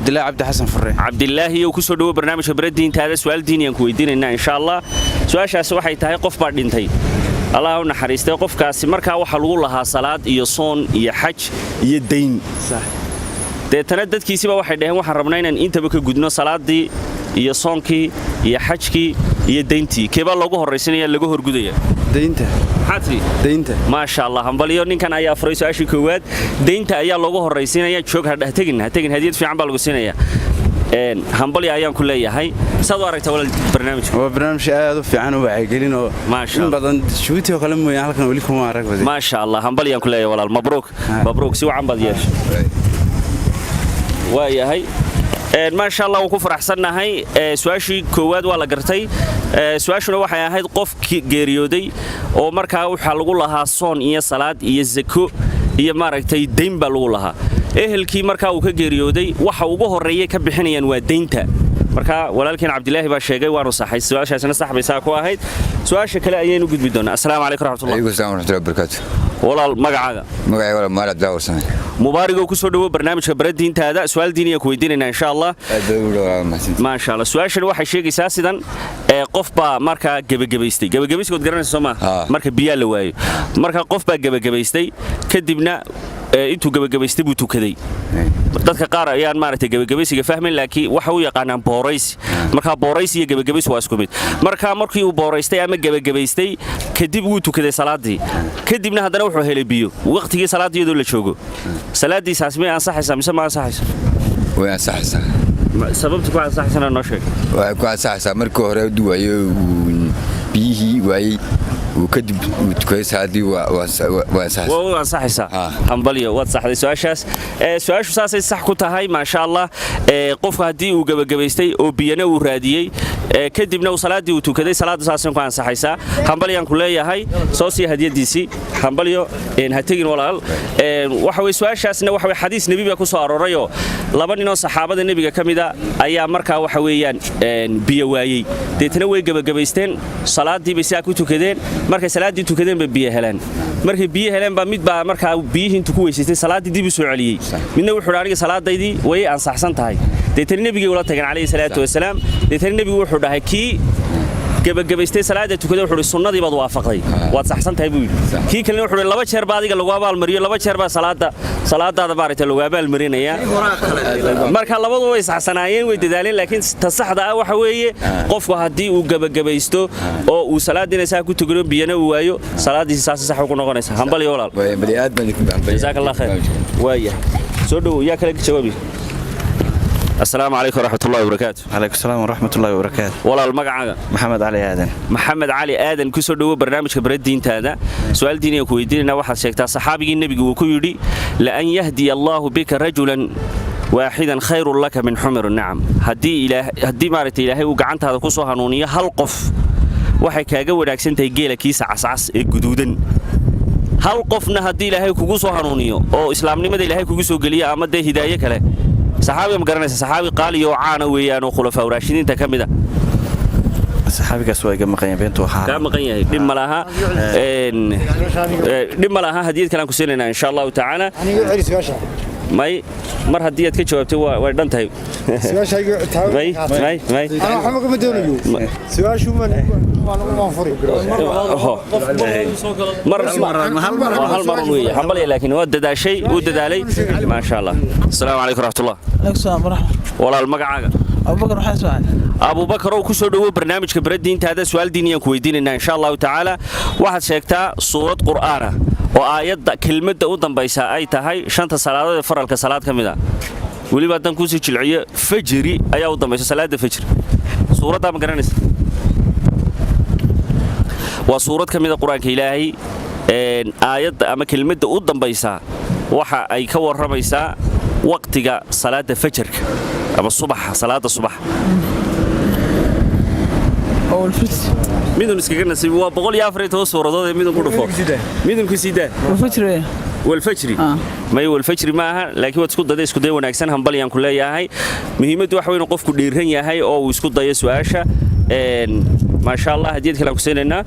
Cabdilaahi Cabdi Xasan Fure. Cabdilaahi yow, kusoo dhawo barnaamijka Baradiintaada. Su-aal diiniyaan ku weydiinaynaa, insha Allah. Su-aashaasi waxay tahay: qof baa dhintay, Allah u naxariistay. Qofkaasi markaa waxaa lagu lahaa salaad iyo soon iyo xaj iyo dayn. Deetana dadkiisiba waxay dhaheen: "Waxaan rabnaa inaan intaba ka gudno, salaadii iyo soonkii iyo xajkii iyo dayntii." Keebaa loogu horraysanaya, laga horgudaya? Daynta. Maxaa tidhi? Daynta. Maasha Allah, hambalyo. Ninkan ayaa furay su-aashii koowaad. Daynta ayaa loogu horraysiinaya. Joog, ha tegin, ha tegin, hadiyad fiican baa lagu siinaya. Hambalyo ayaan ku leeyahay. Saad u aragtaa, walaal, barnaamijka? Waa barnaamij aad u fiican oo wacyigelin oo Maasha in Allah. badan Jabuuti oo kale mooyaan, halkan weli kuma arag badi. Maasha Allah, hambalyaan ku leeyahay, walaal. Mabruuk, mabruuk. Si wacan baad yeeshay. Waayahay. Maasha Allah, waan ku faraxsannahay. Su-aashii koowaad waa la gartay. Su-aashuna waxay ahayd: qof geeriyooday oo markaa waxaa lagu lahaa soon iyo salaad iyo zako iyo maaragtay dayn baa lagu lahaa. Ehelkii markaa uu ka geeriyooday waxa ugu horreeyay ka bixinayaan waa daynta. Marka walaalkeen Cabdilaahi baa sheegay, waanu saxay. Su-aashaasina sax bay saa ku ahayd. Su-aasha kale ayaynu gudbi doonaa. Asalaamu calaykum raxmatullah. Alaykum salaam waraxmatullahi wabarakaatu. Walaal, magacaaga? Magacayga walaal Mubaarag Abdillah Warsame. Mubaarigow, ku soo dhawo barnaamijka Baradiintaada. Su-aal diiniya ku weydiinaynaa, insha Allah. Aad bay ugu dhawaa, mahadsantihiin. Maasha Allah. Su-aashani waxay sheegaysaa sidan: qof baa markaa gebagabaystay. Gebagabaysigood garanaysa, soo maa? Haa. Marka biyaa la waayo. Marka qof baa gebagabaystay, kadibna intuu gebagabaystay buu tukaday. Dadka qaar ayaan maaragtay gebagabaysiga fahmayn, laakiin waxa u yaqaanaan booraysi. Marka booraysi iyo gebagabaysi waa isku mid. Marka markii uu booraystay ama gebagabaystay kadib, wuu tukaday salaadii. Kadibna haddana wuxuu helay biyo waqtigii salaadii iyadoo la joogo. Salaadiisaas may ansaxaysaa mise ma ansaxayso? Way ansaxaysaa. Sababta ku ansaxaysana noo sheeg. Waxay ku ansaxaysaa, markii hore uu waayey, uu biyihii waayey, uu kadib uu tukaday salaadii, waa ansaxaysaa. Waa u ansaxaysaa. Ah. Hambalyo, waad saxday su-aashaas. Su-aashu saasay sax ku tahay, maasha Allah. Qofku haddii uu gebagabaystay oo biyana uu raadiyey, kadibna uu salaaddii uu tukaday, salaaddu saasay ku ansaxaysaa. Hambalyaan ku leeyahay. Soo sii hadiyadiisii. Hambalyo. Ha tegin, walaal. Waxa weye su-aashaasna waxa weye xadiis nebi baa ku soo aroorayoo laba ninoo saxaabada nebiga ka mida ayaa markaa waxa weeyaan biyo waayey. Deetana way gebagabaysteen, salaaddii bay sidaa ku tukadeen. Markay salaaddii tukadeen bay biyo heleen. Markay biyo heleen baa mid baa markaa biyihii intuu ku weysaystay salaaddii dib u soo celiyey. Midna wuxuu aniga salaadaydii way ansaxsan tahay. Deetana nebigay ula tageen, calayhi salaatu wasalaam. Deetana nebigu wuxuu dhahay kii gebagabaystay salaada tukaday, wuxuu sunnadii baad waafaqday, waad saxsan tahay buu yidhi. Kii kalena wuxuu laba jeer baa adiga lagu abaalmariyo, laba jeer baa salaada salaadaada maaragtay lagu abaalmarinaya. Marka labadu way saxsanaayeen, way dadaaleen, laakiin ta saxda ah waxa weeye qofku haddii uu gebagabaysto oo uu salaadiina saa ku tukado, biyana uu waayo, salaadiisi saas sax ugu noqonaysa. Hambal iyo walaal. Aad baan idinku. Jazaak Allah khayr. Waaya, soo dhowow. Yaa kale jawaabi? Asalaamu calaykum waraxmatullahi wabarakaatu. Calaykum salaam waraxmatullahi wabarakaatu. Walaal, magacaaga? Maxamed Cali Aadan. Maxamed Cali Aadan, ku soo dhowo barnaamijka Baradiintaada. Su-aal diiniga ku weydiinayna. Waxaad sheegtaa saxaabigii nebigu uu ku yidhi: "Laan yahdiya allaahu bika rajulan waaxidan khayrun laka min xumur nacam." Haddii maaragtay Ilaahay uu gacantaada ku soo hanuuniyo hal qof, waxay kaaga wanaagsan tahay geela kiisa cascas ee guduudan. Hal qofna haddii Ilaahay kugu soo hanuuniyo oo islaamnimada Ilaahay kugu soo geliyo ama dee hidaaye kale. Saxaabiga ma garanaysa? Saxaabi qaaliya oo caana weeyaan oo khulafaa raashidiinta ka mid a. Saxaabigaas waa iga maqan yahay, beentu waxaa. Kaa maqan yahay, dhib ma laha, dhib ma laha. Hadiyad kale aan ku siinaynaa, insha Allahu tacaala. May, mar haddii aad ka jawaabtay way dhan tahay. May, may, may. Mar hal mar un weeye. Hambalya, laakiin waa dadaashay, wuu dadaalay, maasha Allah. Asalaamu calaykum raxmatullah. Walaal, magacaaga? Abubakar waxaan Ismaaciil. Abubakar oo ku soo dhowo barnaamijka Baradiintaada. Su-aal diiniyaan ku weydiinaynaa, insha Allahu tacaala. Waxaad sheegtaa suurad qur'aana oo aayadda kelmadda u dambaysa ay tahay shanta salaadood ee faralka salaad ka mid a. Weliba haddaan kuusii jilciyo, fajri ayaa u dambaysa, salaadda fajri. Suuraddaa ma garanaysa? Waa suurad ka mida Qur-aanka Ilaahay. Aayadda ama kelmadda u dambaysa waxa ay ka warramaysaa waqtiga salaadda fajarka ama subaxa, salaadda subax. Midun iskaga nasiib. Waa 114 suuradood ee midun ku dhufo, midun ku sii daa. Walfajri? May, walfajri ma aha, laakiin waad isku dayday, isku day wanaagsan. Hambalyaan ku leeyahay. Muhiimaddu waxa weyn qofku dhiiran yahay oo uu isku dayo su-aasha. Maasha Allah, hadiyad kale aan ku siinaynaa.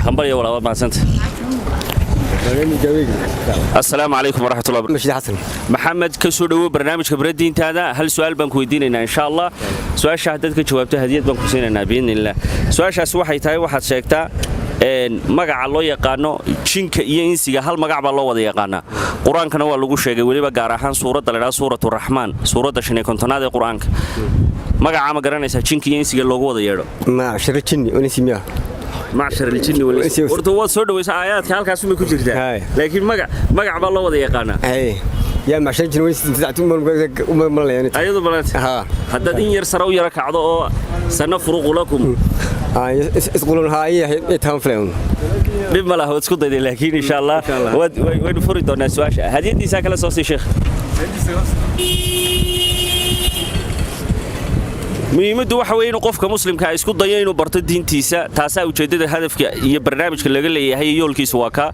Hambalya, walaa, waad mahadsanta. Assalaamu calaykum waraxmatullahi wabarakatuh. Masjid Xasan. Maxamed, ka soo dhowow barnaamijka baradiintaada. Hal su'aal baan ku weydiinaynaa, insha Allah. Su-aasha haddaad ka jawaabto, hadiyad baan ku siinaynaa biidnillah. Su-aashaasi waxay tahay, waxaad sheegtaa magaca loo yaqaano jinka iyo insiga. Hal magac baa loo wada yaqaanaa, qur-aankana waa lagu sheegay, weliba gaar ahaan suuradda la idhaha Suuratu Raxmaan, suuradda 55aad ee qur-aanka. Magacaa ma garanaysaa jinka iyo insiga loogu wada yeedho? معشر الجن والإنس miyaa? معشر الجن والإنس. Horta waad soo dhawaysaa, aayaadka halkaasumay ku jirtaa. Haye. Laakiin magac baa loo wada yaqaanaa. Haye, yaa معشر الجن والإنس uma malayaan. Ayadu balanta. Haa. Haddaad in yar sare u yara kacdo oo سنفرغ لكم. Isqulun haye taan filayn. Dhib ma laha, waad isku dayday, laakiin insha Allah Insha Allah. Waynu furi doonaa su-aasha. Hadiyadiisaa kala soo sii, sheekh. Muhiimaddu waxa weeye inuu qofka muslimka isku dayo inuu barto diintiisa. Taasaa ujeeddada, hadafka iyo barnaamijka laga leeyahay iyo yoolkiisa waa kaa,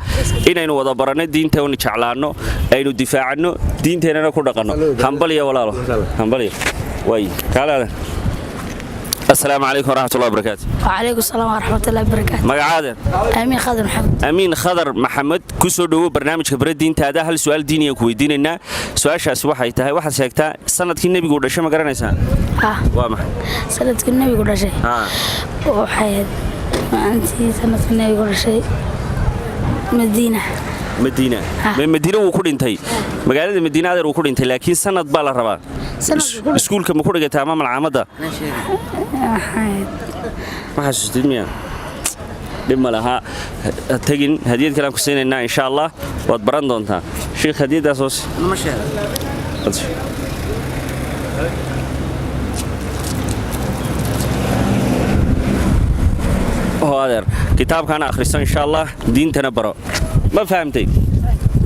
inaynu wada baranno diinta oonu jeclaanno, aynu difaacanno diinteennana ku dhaqanno. Hambalya walaalo, hambalya. Waay kaalaadan. Assalaamu calaykum waraxmatullahi wabarakaatu. وعليكم السلام ورحمة الله وبركاته. Magacaadan? أمين خضر محمد. Amiin Khadar Maxamed, ku soo dhowow barnaamijka bara diintaada. Hal su'aal diiniyan ku weydiinaynaa. Su-aashaasi waxay tahay, waxaad sheegtaa sanadkii nebigu uu dhashay. Ma garanaysaa? ها. Waa maxay? سنة النبي كل شيء. Haa. وحيد أنت سنة النبي كل شيء مدينة. Madiina. Ah. Madiina wuu ku dhintay, magaalada Madiina adeer wuu ku dhintay, laakiin sanad baa la rabaa. سنة Iskuulka ma ku dhigataa ama malcaamadda? حيد. Ma xasuustid miya? Dhib ma laha, ha tegin, hadiyad kalean ku siinaynaa insha Allah, waad baran doontaa. Sheekh, hadiyaddaas hoos. Oo adeer, kitaabkaana akhriso insha Allah, diintana baro. Ma fahamtay?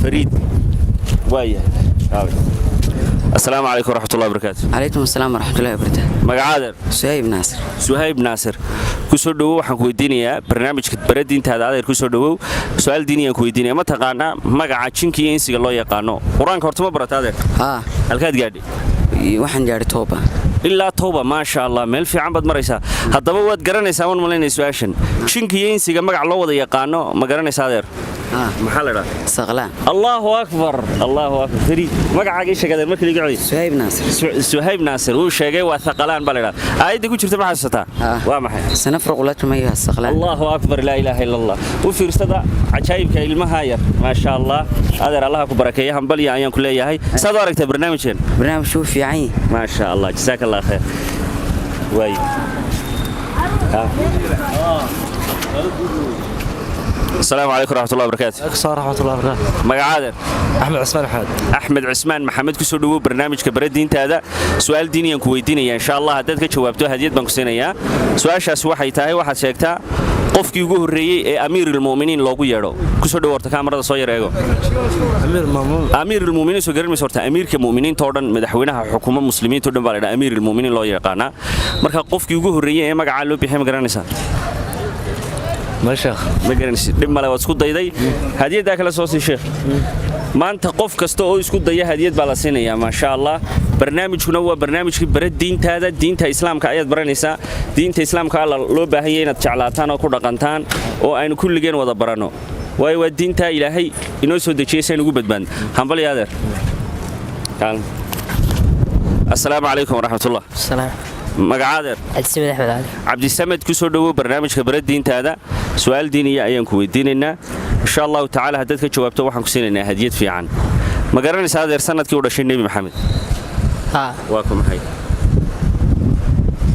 Fariid waayahay. Assalaamu calaykum waraxmatullahi wabarakaatu. عليكم السلام ورحمة الله وبركاته. Magacaadeer? سهيب ناصر. Suhayb Naasir, ku soo dhowow. Waxaan ku weydiinayaa barnaamijka bara diintaada. Adeer, ku soo dhowow. Su-aal diiniyaan ku weydiinaya. Ma taqaanaa magaca jinka iyo insiga loo yaqaano qur-aanka? Horta ma barata adeer? ها. Halkaad gaadhay? Waxaan gaadhay Tooba. Ilaa Tooba, maasha Allah, meel fiican baad maraysaa. Haddaba waad garanaysaa waan malaynaya su-aashan. Jinka iyo insiga magac loo wada yaqaano ma garanaysaa adeer? ها. Maxaa la idhaha? Saqlaan. Allahu akbar, allahu akbar, fariid. Magacaaga ii sheeg adeer markii laga celiyo. Suhayb Naasir. Suhayb Naasir wuu sheegay, waa Thaqalaan baa la idhaha. Aayadda ku jirta ma xasuusataa? Ah. Waa maxay? سنفرغ لكم أيها الثقلان. Allahu akbar, laa ilaaha illa Allah. U fiirsada cajaa'ibka ilmaha yar, maasha Allah. Adeer, Allaha ku barakeeya, hambalya ayaan ku leeyahay. Saad u aragtay barnaamijkeen? Barnaamij wuu fiican yahay. Maasha Allah, jazaaka Allah khayr. Waay. Asalaamu calaykum waraxmatullahi wabarakaatu. ورحمة الله وبركاته. Magacaadeer? أحمد عثمان أحمد. Axmed Cismaan Maxamed, ku soo dhowow barnaamijka bara diintaada. Su'aal diiniyaan ku weydiinaya insha Allah. Haddaad ka jawaabto, hadiyad baan ku siinayaa. Su-aashaasi waxay tahay, waxaad sheegtaa qofkii ugu horreeyey ee amiirulmu'miniin loogu yeedho. Ku soo dhowo. Horta kaamarada soo yar eego. أمير المأمون. Amiirulmuminiin soo garan mayso? Horta amiirka mu'miniinta oo dhan, madaxweynaha xukuma muslimiinta oo dhan baa la idhaha amiirulmuminiin loo yaqaanaa. Marka qofkii ugu horreeyey ee magacaa loo bixiyay ma garanaysaa? ما شيخ. Ma garanaysid, dhib male, waad isku dayday. Hadiyaddaa kale soo sii, sheekh. Maanta qof kasta oo isku daya hadiyad baa la siinayaa, maasha Allah. Barnaamijkuna waa barnaamijkii bara diintaada. Diinta islaamka ayaad baranaysaa. Diinta islaamka alla loo baahan yahay inaad jeclaataan oo ku dhaqantaan oo aynu kulligeen wada baranno, waayo waa diintaa Ilaahay inoo soo dejiyey si aynu ugu badbaadno. Hambalya adeer. Kaalin. Assalaamu calaykum waraxmatullah. السلام. Magacaadeer? عبد السمد احمد علي. Cabdisamed, ku soo dhowow barnaamijka bara diintaada. Su'aal diiniya ayaan ku weydiinaynaa insha Allahu tacaala. Haddaad ka jawaabto, waxaan ku siinaynaa hadiyad fiican. Ma garanaysaa adeer sanadkii u dhashay Nebi Maxamed? ها. Waa ku maxay?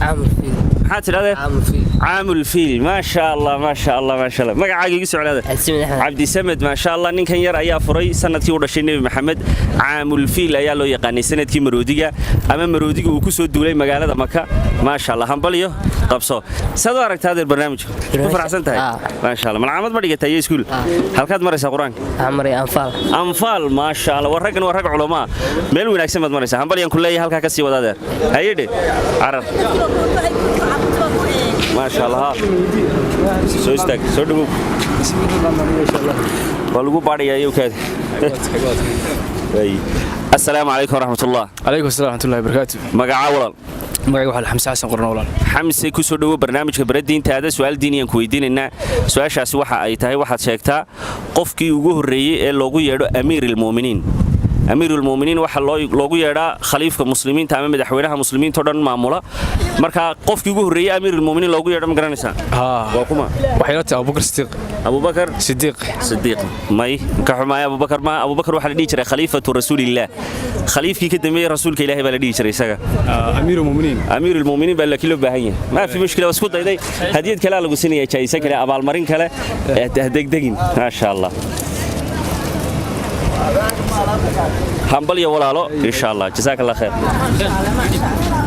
عام الفيل. Maxaa tidhahdee? عام الفيل. Caamul fiil, maasha Allah, maasha Allah, maasha Allah. Magacaaga igu socdaada? عبد السمد احمد. Cabdisamed, maasha Allah. Ninkan yar ayaa furay sanadkii u dhashay Nebi Maxamed. Caamul fiil ayaa loo yaqaanay, sanadkii maroodiga ama maroodiga uu ku soo duulay magaalada Maka. Maasha Allah, hambalyo, qabso. Saad u aragtaa adeer barnaamijka? Ku faraxsan tahay? Ah. Maasha Allah. Malcaamad ma dhigatay iyo iskuul? Halkaad maraysaa qur-aanka? عمري انفال. Anfaal, maasha Allah. War raggan waa rag culamaa, meel wanaagsan baad maraysaa. Hambalyaan ku leeyahay, halkaa ka sii wada adeer. Hayedhe carar, maasha Allah. Ha. Soo istaag, soo dhawow. Waa lagu baadhayaa iyowkaada. Assalaamu calaykum waraxmatullah. عليكم السلام ورحمة الله وبركاته. Magacaa walaal? Magacayga waxaa Xamse Xasan Qorno, walaal. Xamse, ku soo dhowo barnaamijka Baradiintaada. Su'aal diiniyaan ku weydiinaynaa. Su-aashaasi waxa ay tahay: waxaad sheegtaa qofkii ugu horreeyey ee loogu yeedho amiirilmu'miniin. Amiirulmuminiin waxaa loogu yeedhaa khaliifka muslimiinta ama madaxweynaha muslimiinta o dhan maamula. Marka qofkii ugu horreeyey amiirulmuminiin loogu yeedho ma garanaysaa? Waa kuma? Waxay la tahay Abubakar Sidiiq. Abubakar Sidiiq. Sidiiq? May, ka xumaay, Abubakar ma. Abubakar waxaa la dhihi jiray khaliifatu rasuulillaah, khaliifkii ka dambeeyey rasuulka Ilaahay baa la dhihi jiray isaga. Amiirulmuminiin. Amiirulmuminiin baa laakiin loo baahan yahay. Maa fi mushkila, waa isku dayday. Hadiyad kale lagu siinaya, jaayise kale, abaalmarin kale. Degdegin, maasha Allah. Hambalyo walaalo, insha Allah. Jazaak Allah khair,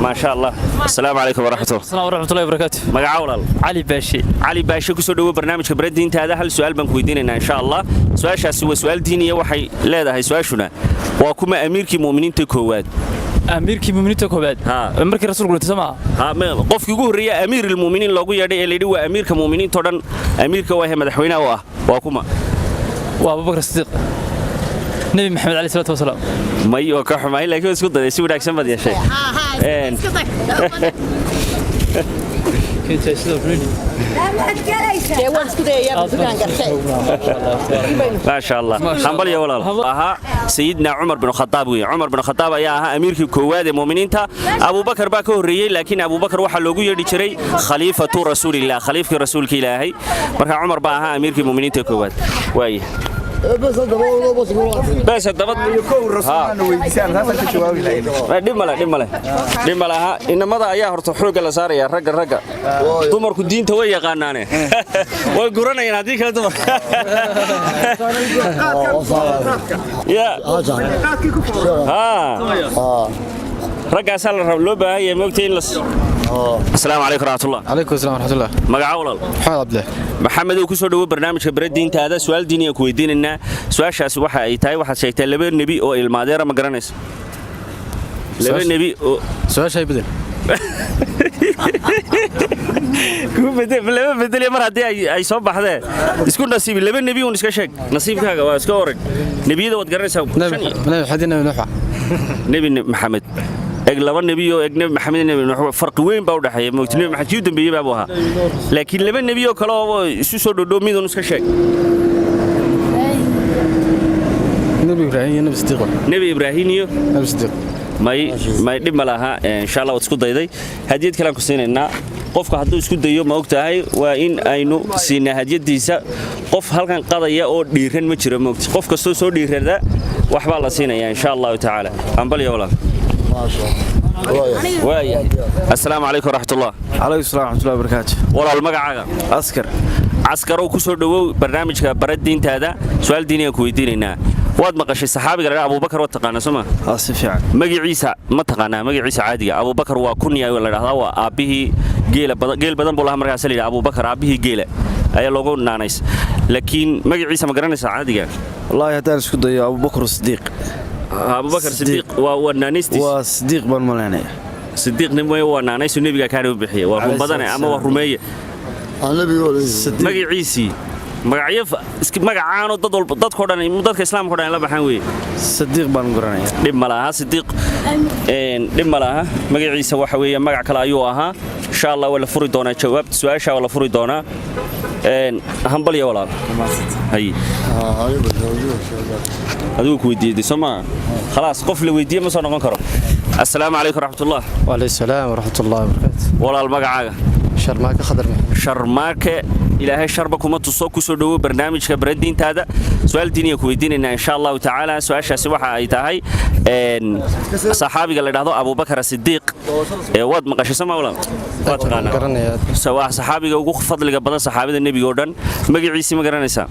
maasha Allah. Assalaamu calaykum waraxmatullah. Asalaam waraxmatullahi wabarakaatu. Magaca, walaal? Cali Baashi. Cali Baashe, kusoo dhowo barnaamijka Baradiintaada. Hal su'aal baan ku weydiinaynaa, insha Allah. Su-aashaasi waa su'aal diiniya. Waxay leedahay su-aashuna: waa kuma amiirkii mu'miniinta koowaad? Amiirkii muminiinta koowaad? Markii rasuulku dhintay, soo maa? Qofkii ugu horreeyey amiirulmuminiin loogu yeedhay ee layidhi waa amiirka mu'miniinta o dhan, amiirka waa madaxweynaha u ah, waa kuma? Waa Abubakar Sidiiq, Nebi Maxamed alayhi salaatu wasalaam. May, oo ka xumaay, laakiin waa isku dayday. Si wanaagsan baad yeeshay. Maasha Allah, hambalyo walaal. Ahaa Sayidna Cumar bin Khadaab weeye. Cumar bin Khadaab ayaa ahaa amiirkii koowaad ee mu'miniinta. Abubakar baa ka horreeyey, laakiin Abubakar waxaa loogu yeedhi jiray khaliifatu rasuulillah, khaliifkii rasuulka Ilaahay. Marka Cumar baa ahaa amiirkii mu'miniinta koowaad. Waaye bes haddaba dhib male, dhib male, dhib male. Aha, inamada ayaa horta xoogga la saaraya, ragga ragga. Dumarku diinta way yaqaanaane, way guranayaan haddii kale dumarka. Ya raggaasaa la rab loo baahan yahay, moogtay in la. Asalaamu calaykum raxmatullah. Calaykum asalaam waraxmatullah. Magaca, walaal? Maxamed Cabdillah. Maxamedow, ku soo dhowo barnaamijka Baradiintaada. Su'aal diiniyan ku weydiinaynaa. Su-aashaasi waxa ay tahay: waxaad sheegtaa laba nebi oo ilmaadeera. Ma garanaysa laba nebi oo Su-aashay bedel. Laba bedeliya mar haddii ay soo baxdee isku nasiibi. Laba nebi uun iska sheeg, nasiibkaaga waa iska orag. Nebiyada waad garanaysaa. Nabi Xadi, Nabi Nuuxa. Nebi Maxamed eg, laba nebi oo eg, Nebi Maxamed, Nebi Nuux, farqi weyn baa u dhaxeeya, moogti. Nebi Maxamed kii u dambeeyey baa buu ahaa, laakiin laba nebi oo kale oo isu soo dhodhow midun iska sheeg. Nebi Ibraahim iyo Nebi Sidiiq. Nebi Ibraahim iyo Nebi Sidiiq. May, may, dhib ma laha. Insha Allah, waad isku dayday. Hadiyad kalean ku siinaynaa. Qofka hadduu isku dayo, ma og tahay, waa in aynu siinaa hadiyadiisa. Qof halkan qadaya oo dhiiran ma jiro, maogti. Qof kastoo soo dhiirada waxbaa la siinayaa, insha Allahu tacaala. Hambalyo walaal. Waayahay. Assalaamu calaykum waraxmatullah. Calaykum salam waraxmatullahi wabarakaatu. Walaal, magacaaga? Askar. Caskarow, ku soo dhowow barnaamijka Baradiintaada. Su-aal diiniyaan ku weydiinaynaa. Waad maqashay saxaabiga la Abubakar, waad taqaanaa, soo ma? Si fiican. Magaciisa ma taqaanaa, magaciisa caadiga? Abubakar waa kunya la dhahdaa, waa aabbihii geela badan. Geel badan buu lahaa, markaas la yidhaha Abubakar aabbihii geela ayaa loogu naanays, laakiin magaciisa ma garanaysaa caadiga? Wallaahi haddaan isku dayo, Abubakar Sidiiq. Abubakar Sidiiq waa naanaystiis. Waa Sidiiq baan malaynaya. Sidiiq nin wey, waa naanaysu nebiga kaana u bixiyey. Waa run badane ama waa rumeeye magaciisii. Magacyo magacaanoo dad walba, dadkoo dhan, dadka islaamka o dhan ay la baxaan weeye. Sidiiq baan garanaya. Dhib ma laha, Sidiiq dhib ma laha. Magaciisa waxa weeye magac kale ayuu ahaa. Insha Allah waa la furi doonaa jawaabta su-aasha, waa la furi doonaa. Hambalya walaal. Hay, adigu ku weydiiyey, soo maa? Khalaas, qof la weydiiye ma soo noqon karo. Assalaamu calaykum raxmatullah. Wacalaykum salaam waraxmatullahi wabarakaatu. Walaal, magacaaga? Sharmaake Khadar. Sharmaake, Ilaahay sharba kuma tuso. Ku soo dhowo barnaamijka Baradiintaada. Su-aal diiniya ku weydiinaynaa, insha Allahu tacaala. Su-aashaasi waxa ay tahay: saxaabiga la dhahdo Abubakar Sidiiq waad maqashay, soo ma walaal? Waa taqaanaa? Waa saxaabiga ugu fadliga badan saxaabada nebiga oo dhan. Magaciisii ma garanaysaa?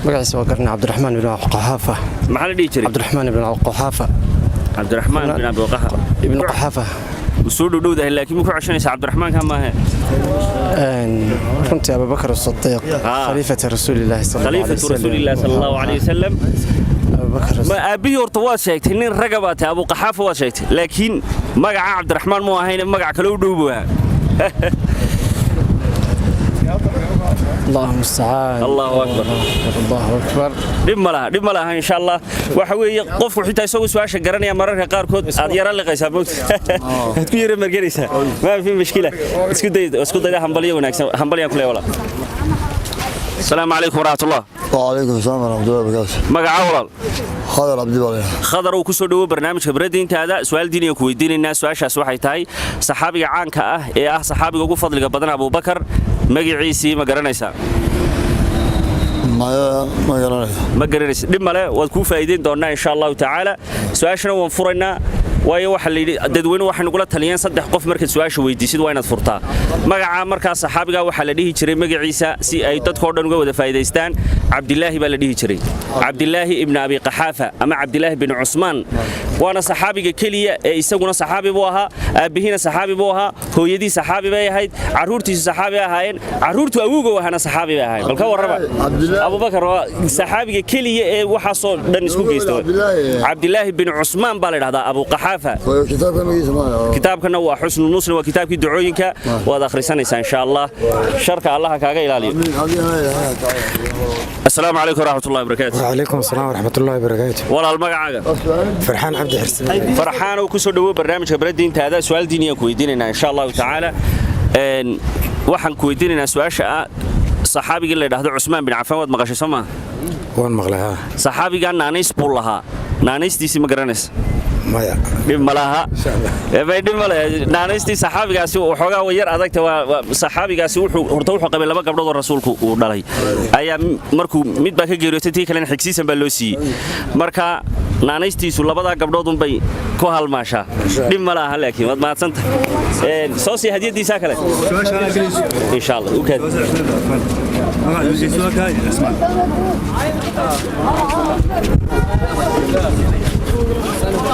Magaciisa waa garanay, Cabdiraxmaan ibn Quxaafa. Maxaa la dhihi jiray? Cabdiraxmaan ibn Quxaafa. Cabdiraxmaan bin Abiqaxa. Ibn Quxaafa. Soo dhowdhowdahay, laakiin ma ku ceshanaysaa? Cabdiraxmaanka maahe. Runtii Abubakar Sidiiq, khaliifata rasuulillahi. Khaliifatu rasuulillahi sal Allahu alayhi wasalam. Ma aabbihii horta waad sheegtay, nin raga baa tahay. Abuqaxaafa waad sheegtay, laakiin magaca Cabdiraxmaan muu ahayn, magac kale u dhow buu ahaa. الله المستعان. Allahu akbar. الله أكبر. Dhib ma laha, dhib ma laha, insha Allah. Waxa weeye, qofku xitaa isagoo su-aasha garanaya mararka qaarkood aad yara liqaysaa, moogta, aad ku yara marganaysaa. Ma fi mushkila, isku day, isku dayda. Hambalyo wanaagsan, hambalyaan ku leeyahay, walaal. Asalaamu calaykum waraxmatullah. وعليكم السلام ورحمة الله وبركاته. Magaca, walaal? خضر عبد الله. Khadar uu ku soo dhawo barnaamijka baradiintaada. Su-aal diiniga ku weydiinaynaa. Su-aashaas waxay tahay, saxaabiga caanka ah ee ah saxaabiga ugu fadliga badan Abubakar magaciisii ma garanaysaa? ما ما قرأنا. Ma garanaysa? Dhib male, waad kuu faa'iideyn doonaa insha Allahu tacaala. Su-aashana waan furaynaa, waayo waxa la yidhi dadweynuhu waxay nagula taliyeen saddex qof markaad su-aasha weydiisid waa inaad furtaa magaca. Markaa saxaabiga waxaa la dhihi jiray magaciisa, si ay dadkoo dhan uga wada faa'iidaystaan, Cabdilaahi baa la dhihi jiray, Cabdilaahi ibn Abi Qaxaafa ama Cabdilaahi bin Cusmaan. Waana saxaabiga keliya ee isaguna saxaabi buu ahaa, aabbihiina saxaabi buu ahaa, hooyadii saxaabi bay ahayd, carruurtiisu saxaabi ahaayeen, carruurtu awowga ahaana saxaabi bay ahaayeen. Bal ka warrama, Abubakar waa saxaabiga keliya ee waxaasoo dhan isku geysta. Cabdilaahi bin Cusmaan baa la dhahdaa, Abu Qaxaafa. Kitaabka magaciisa ma Kitaabkana waa Xusnu Muslim, waa kitaabkii ducooyinka. Waad akhrisanaysaa insha Allah. Sharka Allaha kaaga ilaaliyo. Asalaamu calaykum waraxmatullahi wabarakaatu. وعليكم السلام ورحمة الله وبركاته. Walaal, magacaaga? فرحان عبد حرسي. Farxaan oo ku soo dhawo barnaamijka baradiintaada. Su'aal diiniyan ku weydiinaynaa insha Allahu tacaala. Waxaan ku weydiinaynaa su-aasha ah, saxaabigii la yidhaahdo Cusmaan bin Cafaan waad maqashay, soo maa? Waan maqlay, haa. Saxaabigaa naanays buu lahaa, naanaystiisii ma garanaysa? Maya. Dhib ma laha. Bay dhib ma laha. Naanaystii saxaabigaasi waxoogaa way yar adagta. Waa saxaabigaasi wuxuu horta wuxuu qabay laba gabdhood oo rasuulku uu dhalay ayaa markuu mid baa ka geeriyootay, tii kalena xigsiisan baa loo siiyey. Marka naanaystiisu labadaa gabdhood unbay ku halmaashaa. Dhib ma laha, laakiin waad mahadsanta. Soo sii hadiyadiisaa kale insha Allah u kaad.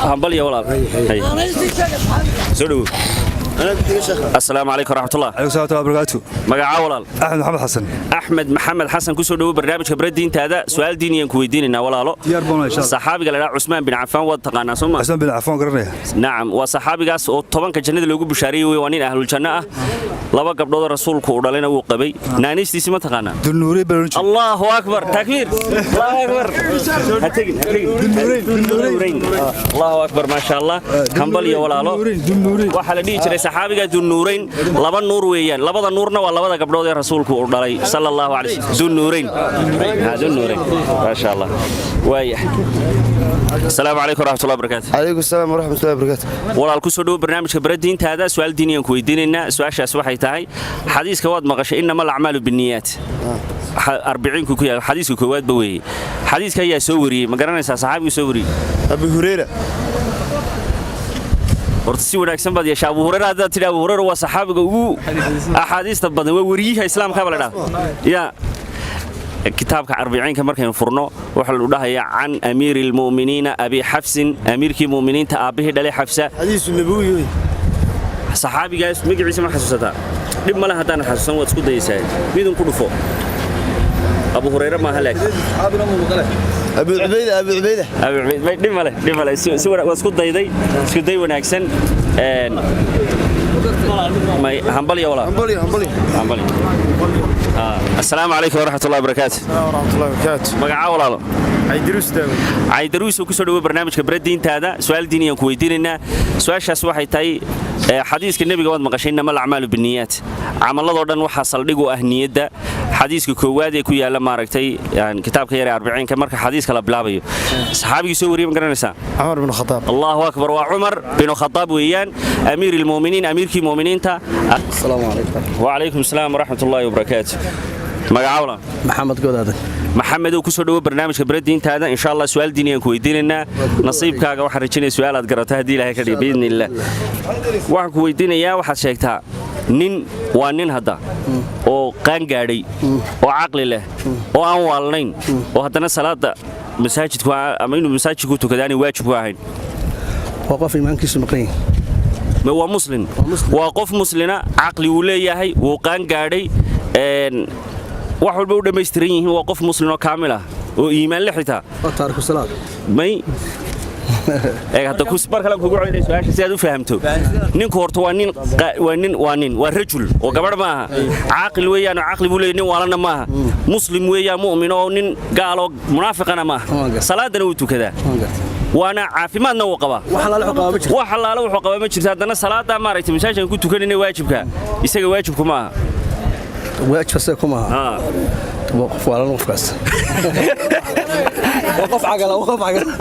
Hambalya, walaal. Hay. Soo dhawow. Asalaamu calaykum waraxmatullah. عليكم السلام ورحمة الله وبركاته. Magacaa, walaal? أحمد محمد حسن. Axmed Maxamed Xasan, kusoo dhawo barnaamijka baradiintaada. Su-aal diiniyan ku weydiinaynaa, walaalo. Diyaar baan insha Allah. Saxaabiga la dhaha Cusmaan bin Cafaan waad taqaanaa, soo ma? عثمان بن عفان قرنيا. Nacam, waa saxaabigaas oo 10-ka jannada loogu bushaariyey wey. Waa nin ahluljanno ah, laba gabdhoodoo rasuulku uu dhalayna wuu qabay. Naanistiisi ma taqaanaa? دنوري بلونج. Allahu akbar, takbiir, Allahu akbar. Ha tegin, ha tegin. Dunnuurayn. Allahu akbar, maasha Allah. Hambal iyo walaalo. Waxaa la dhihi jiray saxaabiga Dunnuurayn. Laba nuur weeyaan, labada nuurna waa labada gabdhood ee rasuulku uu dhalay sala Allahu calayh wasallam. Dunnuurayn. Ha, Dunnuurayn, maasha Allah. Waaya, asalaamu calaykum waraxmatullahi wabarakaatu. Calaykum asalaam waraxmatullahi wabarakaatu. Walaal, ku soo dhawo barnaamijka baradiintaada. Su-aal diiniyaan ku weydiinaynaa. Su-aashaas waxay tahay, xadiiska waad maqashay, innama alacmaalu binniyaat, arbiciinku ku yaal, xadiiska koowaadba weeye. Xadiiska ayaa soo wariyey, ma garanaysaa saxaabigu soo wariyey? Abu Hurayra. Horta si wanaagsan baad yeeshaa. Abu Hurayra haddaad tidhi, Abu Hurayra waa saxaabiga ugu axaadiista badan, waa weriyaha islaamka ba la dhahda. Ya kitaabka arbiciinka markaynu furno waxaa lagu dhahayaa can amiiri lmu'miniina Abi Xafsin, amiirkii mu'miniinta aabbihii dhalay Xafsa. Xadiisu nabawi wey. Saxaabigaas magaciisa ma xasuusataa? Dhib male haddaanad xasuusan, waad isku dayaysaa. Midun ku dhufo. Abu Hurayre maaha laakiin. Abu Cubayda, Abu Cubayda. Abu Cubayd may. Dhib male, dhib male. Si waad isku dayday, isku day wanaagsan. May, hambalyo, walaal. Hambalyo, hambalyo. Hambalyo. Assalaamu calaykum waraxmatullahi wabarakaatu. Waraxmatullahi wabarakaatu. Magacaa, walaalo? Caydiruus Daawud. Caydaruus oo ku soo dhawo barnaamijka baradiintaada. Su-aal diiniyaan ku weydiinaynaa. Su-aashaas waxay tahay, xadiiska nebiga waad maqashay, innama alacmaalu binniyaat, camalladoo dhan waxaa saldhig u ah niyadda. Xadiiska koowaad ee ku yaalla maaragtay yani kitaabka yar ee arbiciinka marka xadiiska la bilaabayo, saxaabigii soo wariyey ma garanaysaa? Cumar bin Khataab. Allahu akbar, waa Cumar bin Khataab weeyaan, amiir almu'miniin, amiirkii mu'miniinta. Asalaamu calaykum. Wacalaykum asalaam waraxmatullaahi wabarakaatu. Magacaa, walaal? Maxamed Godaadan. Maxamedow, ku soo dhawo barnaamijka baradiintaada. Insha Allah su'aal diiniyaan ku weydiinaynaa. Nasiibkaaga waxaan rajaynaya su'aal aad garato haddii Ilaahay ka dhigo biidni illah. Waxaan ku weydiinayaa, waxaad sheegtaa nin, waa nin hadda oo qaan gaadhay oo caqli leh oo aan waalnayn oo haddana salaada masaajidku ama inuu masaajidku tukado aanay waajib ku ahayn. Waa qof iimaankiisu maqan yahay. Ma waa muslim? Waa qof muslina, caqli wuu leeyahay, wuu qaan gaadhay, wax walba u dhammaystiran yihiin. Waa qof muslim oo kaamil ah oo iimaan le xitaa. Waa taariku salaad. May. Eeg hadda, ku mar kale kugu celinay su-aasha si aad u fahamto. Ninku horta waa nin, waa nin, waa nin, waa rajul oo gabadh maaha. Caaqil weeyaan oo caqli buu leeyahay, nin waalana maaha. Muslim weeyaan, mu'min oo nin gaal oo munaafiqana maaha. Salaadana wuu tukadaa, waana caafimaadna wuu qabaa. Wax allaale wuxuu qabaa ma jirto. Haddana salaada maaragtay masaajidkan ku tukanayna waajibka isaga waajibku maaha. Waajib asaga kuma aha. Waa qof waalan qofkaas, waa qof cagala, waa qof cagala.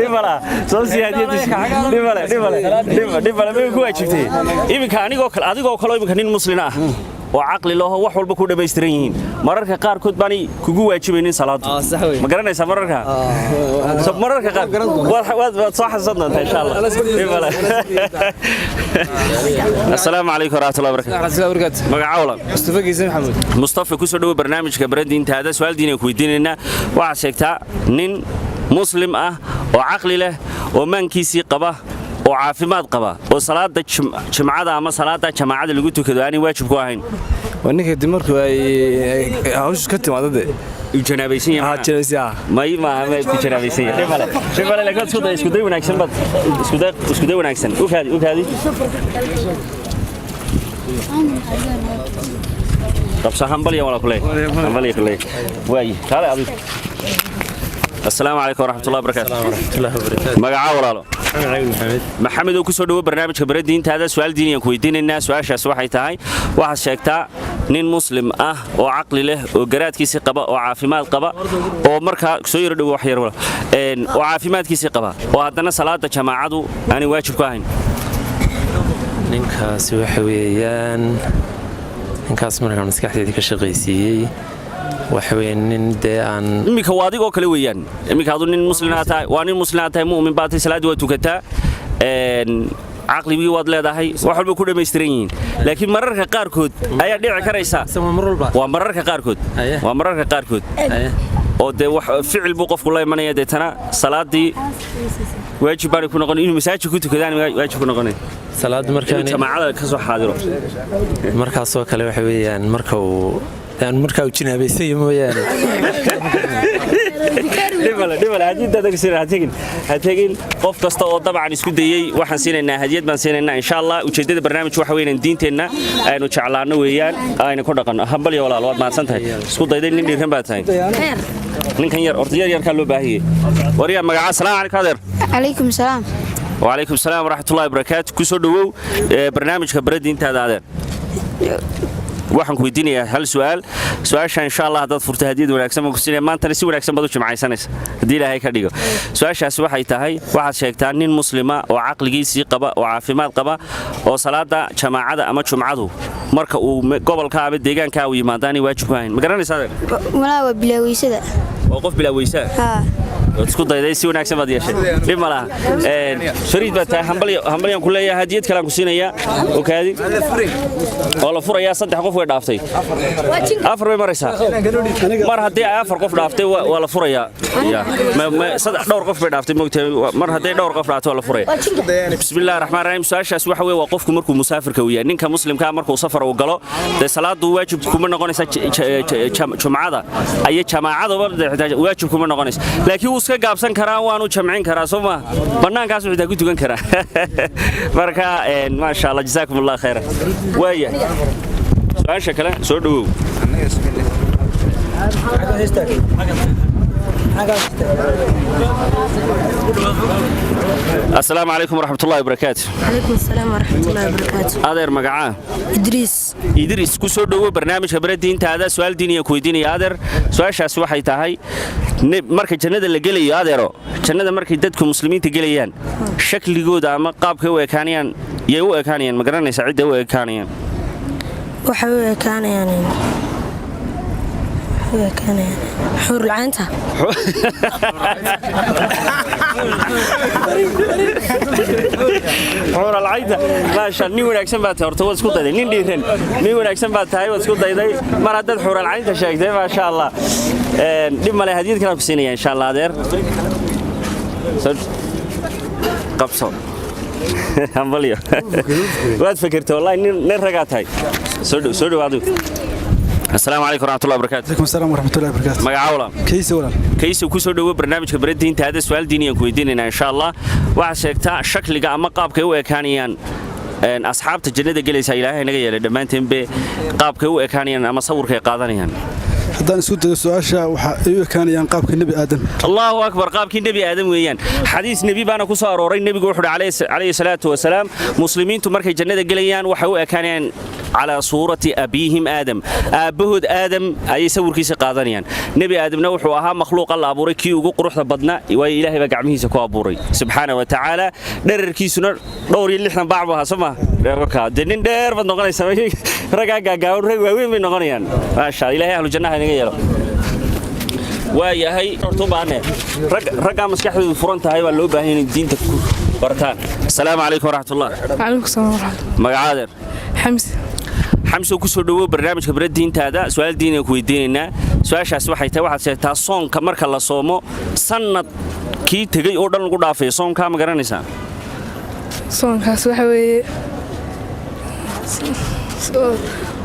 Dhibala soo sii hadiyadiisa. Dhibale, dhibale, dhibale, may ku waajibtay iminka anigoo kale, adigoo kale iminka nin muslin ah oo caqli laho, wax walba ku dhammaystiran yihiin, mararka qaarkood baanay kugu waajibaynin salaadu. Ma garanaysaa? Mararka, so mararka qaar waad soo xasuusan doontaa insha Allah. Dhibale. Assalaamu calaykum waraxmatullahi wabarakaatu. Magaca walaal? Mustafa Geese Maxamuud. Mustafa, ku soo dhowo barnaamijka Baradiintaada. Su'aal diin ku weydiinaynaa. Waxaad sheegtaa nin muslim ah oo caqli leh oo maankiisii qaba oo caafimaad qaba oo salaada jimcada ama salaada jamaacada lagu tukado aanay waajib ku ahayn. Waa ninka dib markuu ay hawshu ka timaado dee uu janaabaysan yahay. May maaha, ma ku janaabaysan yahay. Dhib male, dhib male, laakiin isku day, isku day wanaagsan baad isku day, isku day wanaagsan. U kaadi, u kaadi. Qabsa. Hambalya wala kuley, hambalya kuley. Waay, kaale adigu. Assalaamu calaykum waraxmatullahi wabarakaatu. Magaca walaalo? Maxamed. Maxamed oo ku soo dhowo barnaamijka Baradiintaada. Su'aal diiniyan ku weydiinaynaa. Su'aashaas waxay tahay: waxaad sheegtaa nin muslim ah oo caqli leh oo garaadkiisii qaba oo caafimaad qaba oo markaa soo yaro dhowo wax yar wala oo caafimaadkiisii qaba oo haddana salaada jamaacadu aanay waajib ku ahayn. Ninkaasi waxa weeyaan, ninkaas markaan maskaxdeedii ka shaqaysiiyey, waxa weeye nin dee aan Iminka waa adigoo kale weeyaan. Iminka adu nin muslimaa tahay, waa nin muslimaa tahay, mu'min baa tahay, salaaddii waa tukataa, caqligii waad leedahay, wax walba ku dhammaystiran yihiin, laakiin mararka qaarkood ayaa dhici karaysa. Waa mararka qaarkood, waa mararka qaarkood oo dee wax ficil buu qofku la imanaya, deetana salaadii waajib baanay ku noqon inuu masaajid ku tukadaan, waajib ku noqonay salaad markaan inuu jamaacada ka soo xaadiro. Markaasoo kale waxa weeyaan marka uu aan markaa uu jinaabaysan yahay mooyaane. Dhibale, dhibale, haddii dadagsin ha tegin, ha tegin. Qof kasta oo dabcan isku dayey waxaan siinaynaa hadiyad baan siinaynaa insha Allah. Ujeeddada barnaamijku waxa weeyaan diinteenna aynu jeclaano weeyaan, aynu ku dhaqanno. Hambalyo walaal, waad mahadsan tahay. Isku dayday, nin dhiiran baa tahay. Ninkan yar horta, yar yarkaa loo baahiyey. Waryaa, magaca? Asalaamu calaykum adeer. Calaykum salaam. Wacalaykum salaam waraxmatullahi wabarakaatu. Ku soo dhowow barnaamijka Baradiintaada. Adeer, waxaan ku weydiinayaa hal su'aal. Su'aasha insha Allah haddaad furto hadiyad wanaagsan baan ku siinaya. Maantana si wanaagsan baad u jimcaysanaysa haddii Ilaahay ka dhigo. Su'aashaasi waxay tahay: waxaad sheegtaa nin muslima oo caqligiisii qaba oo caafimaad qaba oo salaada jamaacada ama jumcadu marka uu gobolka ama deegaanka uu yimaadaanay waajib ku ahayn. Ma garanaysaa adeer? Walaa, waa bilaaweyshada. Waa qof bilaa weysaa. Haa. Waad isku dayday, si wanaagsan baad yeeshay, dhib ma laha. Fariid baad tahay. Hambalyaan ku leeyahay, hadiyad kalean ku siinayaa. Okaadi oo la furayaa. Saddex qof way dhaaftay, afar bay maraysaa. Mar haddii ay afar qof dhaaftay waa la furayaa. Ya. Saddex, dhowr qof bay dhaaftay moogtahay. Mar hadday dhowr qof dhaaftay waa la furaya. Bismillahi raxmaan raxiim. Su-aashaas waxa weeye waa qofku markuu musaafirka uu yahay, ninka muslimkaa markuu safar uu galo, dee salaadu waajib kuma noqonaysa. Jumcada ayo jamaacadaba xitaa waajib kuma noqonaysa, laakiin wuu iska gaabsan karaa, waanu jamcin karaa, soo ma bannaankaasuu xitaa ku tukan karaa. Marka maasha Allah, jazaakum Allah khayra. Waaya, su-aasha kale soo dhowow. Asalaamu calaykum waraxmatullahi wabarakaatu. Calaykum asalaam waraxmatullahi wabarakaatu. Adeer, magacaa? Idriis. Idris, ku soo dhowo barnaamijka Baradiintaada. Su-aal diiniya ku weydiinaya adeer. Su-aashaasi waxay tahay: marka jannada la gelayo adeero, jannada markay dadku muslimiinta gelayaan, shakligooda ama qaabkay u ekaanayaan, yay u ekaanayaan? Ma garanaysaa cidday u ekaanayaan? Waxay u ekaanayaan xuurulcaynta. Xuuralcaynta, maasha, nin wanaagsan baa tahay. Horta waad isku dayday, nin dhiiran, nin wanaagsan baa tahay, waad isku dayday. Mar haddaad xuuralcaynta sheegtay, maasha Allah. Dhib male, hadiyad kalaan ku siinaya insha Allah. Adeer, qabso. Hambalyo, waad fekertay wallahi, nin ragaa tahay. Soo dhow, soo dhow adigu. Asalaamu calaykum waraxmatullahi wabarakaatu. Calaykum asalaam waraxmatullahi wabarakaatu. Magaca walaal? Kayse walaal. Kayse, ku soo dhowo barnaamijka baradiinta hada. Su'aal diiniyan ku weydiinaynaa insha Allah. Waxaad sheegtaa shakliga ama qaabkay u ekaanayaan asxaabta jannada gelaysa, Ilaahay naga yeelay dhammaanteenbe, qaabkay u ekaanayaan ama sawirkay qaadanayaan. Haddaan isku dayo su-aasha, waxa ay u ekaanayaan qaabka Nebi Aadam. Allahu akbar, qaabkii Nebi Aadam weeyaan. Xadiis nebi baana ku soo arooray. Nebigu wuxuu uhi calayhi salaatu wasalaam, muslimiintu markay jannada gelayaan waxay u ekaanayaan calaa suurati abiihim Aadam, aabbahood Aadam ayay sawirkiisa qaadanayaan. Nebi Aadamna wuxuu ahaa makhluuqa la abuuray kii ugu quruxda badnaa, waayo Ilaahay baa gacmihiisa ku abuuray subxaana wa tacaala. Dherarkiisuna dhowr iyo 60 baac buu ahaa, soo ma dheerka? Dee nin dheer baad noqonaysaa. Raggaa gaagaaban rag waaweyn bay noqonayaan. Maasha Ilaahay, ahlu jannaha inaga yeelo. Waa yahay, horta u baahane raggaa maskaxdoodu furan tahay baa loo baahan inay diinta ku bartaan. Asalaamu calaykum waraxmatullah. Calaykum salaam waraxmatullah. Magacaadeer? Xamsi. Xamso, ku soo dhowow barnaamijka bara diintaada. Su-aal diiniga ku weydiinaynaa. Su-aashaas waxay tahay, waxaad sheegtaa soonka marka la soomo sanad kii tegey oo dhan lagu dhaafayo. Soonkaa ma garanaysaa? Soonkaas waxa weeye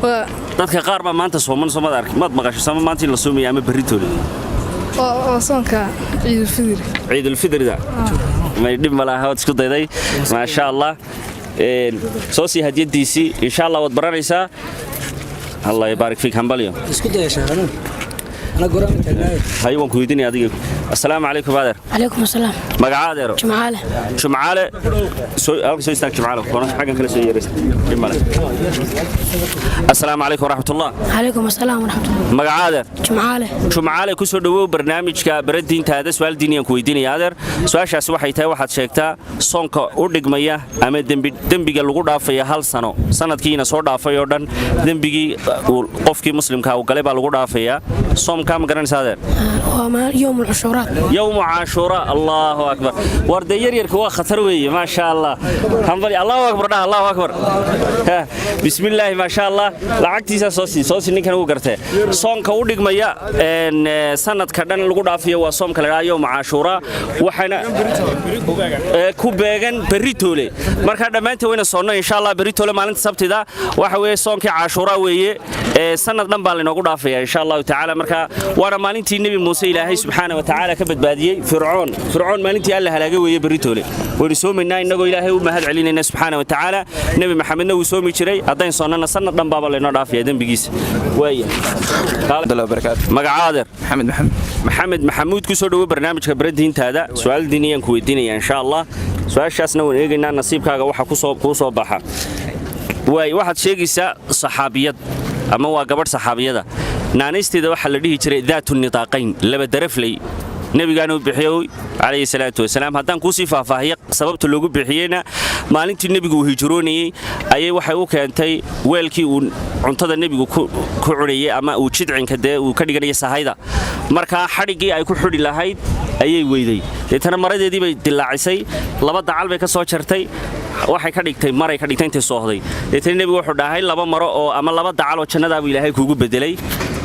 waa Dadka qaar baa maanta sooman, soo maad ark, maad maqasho sama maanta in la soomaya ama berritoole? Oo soonka Ciidulfidri. Ciidulfidrida may dhib ma laha, waad isku dayday, maasha Allah. Soo sii hadiyadiisii insha Allah, waad baranaysaa. Allah yabaarik fiik, hambalyo. Isku daya sheekhanuun, ana goraan taagnaay. Haye, waan ku weydiinaya adiga. Assalaamu calaykum adeer. Calaykum asalaam. Magaca adeero? Jumcaale. Jumcaale, soo halka soo istaag. Jumcaale, koona xaggan kale soo yeeraysa, dhib male. Assalaamu calaykum waraxmatullah. Calaykum asalaam waraxmatullah. Magaca adeer? Jumcaale. Jumcaale, ku soo dhowow barnaamijka bara diintaada. Su'aal diiniyaan ku weydiinaya adeer. Su-aashaasi waxay tahay, waxaad sheegtaa soonka u dhigmaya ama dembiga lagu dhaafaya hal sano, sanadkiina soo dhaafay oo dhan dembigii uu qofkii muslimka uu galay baa lagu dhaafayaa. Soomkaa ma garanaysaa adeer? Waa yowm alcushuuraat. Yowmu Caashuura, allahu akbar. War dee yaryarka waa khatar weeye, maasha Allah. Hambali, allahu akbar dhaha, allahu akbar. Bismillaahi, maasha Allah. Lacagtiisaa soo sii, soo sii, ninkan uu gartee. Soonka u dhigmaya sanadka dhan lagu dhaafayo waa soomka la dhaha yowmu Caashuura, waxaana ku beegan berritoole. Marka dhammaantiin wayna soonno insha Allah. Berritoole maalinta sabtida waxa weeye soonkii Caashuura weeye. Sanad dhan baa laynoogu dhaafaya insha Allahu tacaala. Marka waana maalintii Nebi Muuse Ilaahay subxaana wa tacaala ka badbaadiyey Fircoon. Fircoon maalintii Alla halaagay weeye berritoole. Waynu soomaynaa innagoo Ilaahay u mahad celinayna subxaana wa tacaala. Nebi Maxamedna wuu soomi jiray. Haddayn soonnana sanad dhan baaba laynoo dhaafaya dembigiisa. Waaya, magacaadeer? Maxamed Maxamed. Maxamed Maxamuud, ku soo dhowo barnaamijka bara diintaada. Su-aal diiniyaan ku weydiinaya insha Allah. Su-aashaasna waan eegaynaa nasiibkaaga waxa kuu soo baxa. Waay, waxaad sheegaysaa saxaabiyad ama waa gabadh saxaabiyada, naanaysteeda waxaa la dhihi jiray Daatu Nitaaqayn, laba darafley. Nebigaanu bixiyey calayhi salaatu wasalaam. Haddaan kuusii faahfaahiyo sababta loogu bixiyeyna, maalintii nebigu uu hijroonayey ayay waxay u keentay weelkii uu cuntada nebigu ku cunayey ama uu jidcinka dee uu ka dhiganayay sahayda. Markaa xadhiggii ay ku xidhi lahayd ayay weyday. Deetana maradeedii bay dilaacisay, laba dacal bay ka soo jartay, waxay ka dhigtay maray ka dhigtay intay soohday. Deetana nebigu wuxuu dhahay laba maro oo ama laba dacal oo jannadaabuu Ilaahay kuugu bedelay.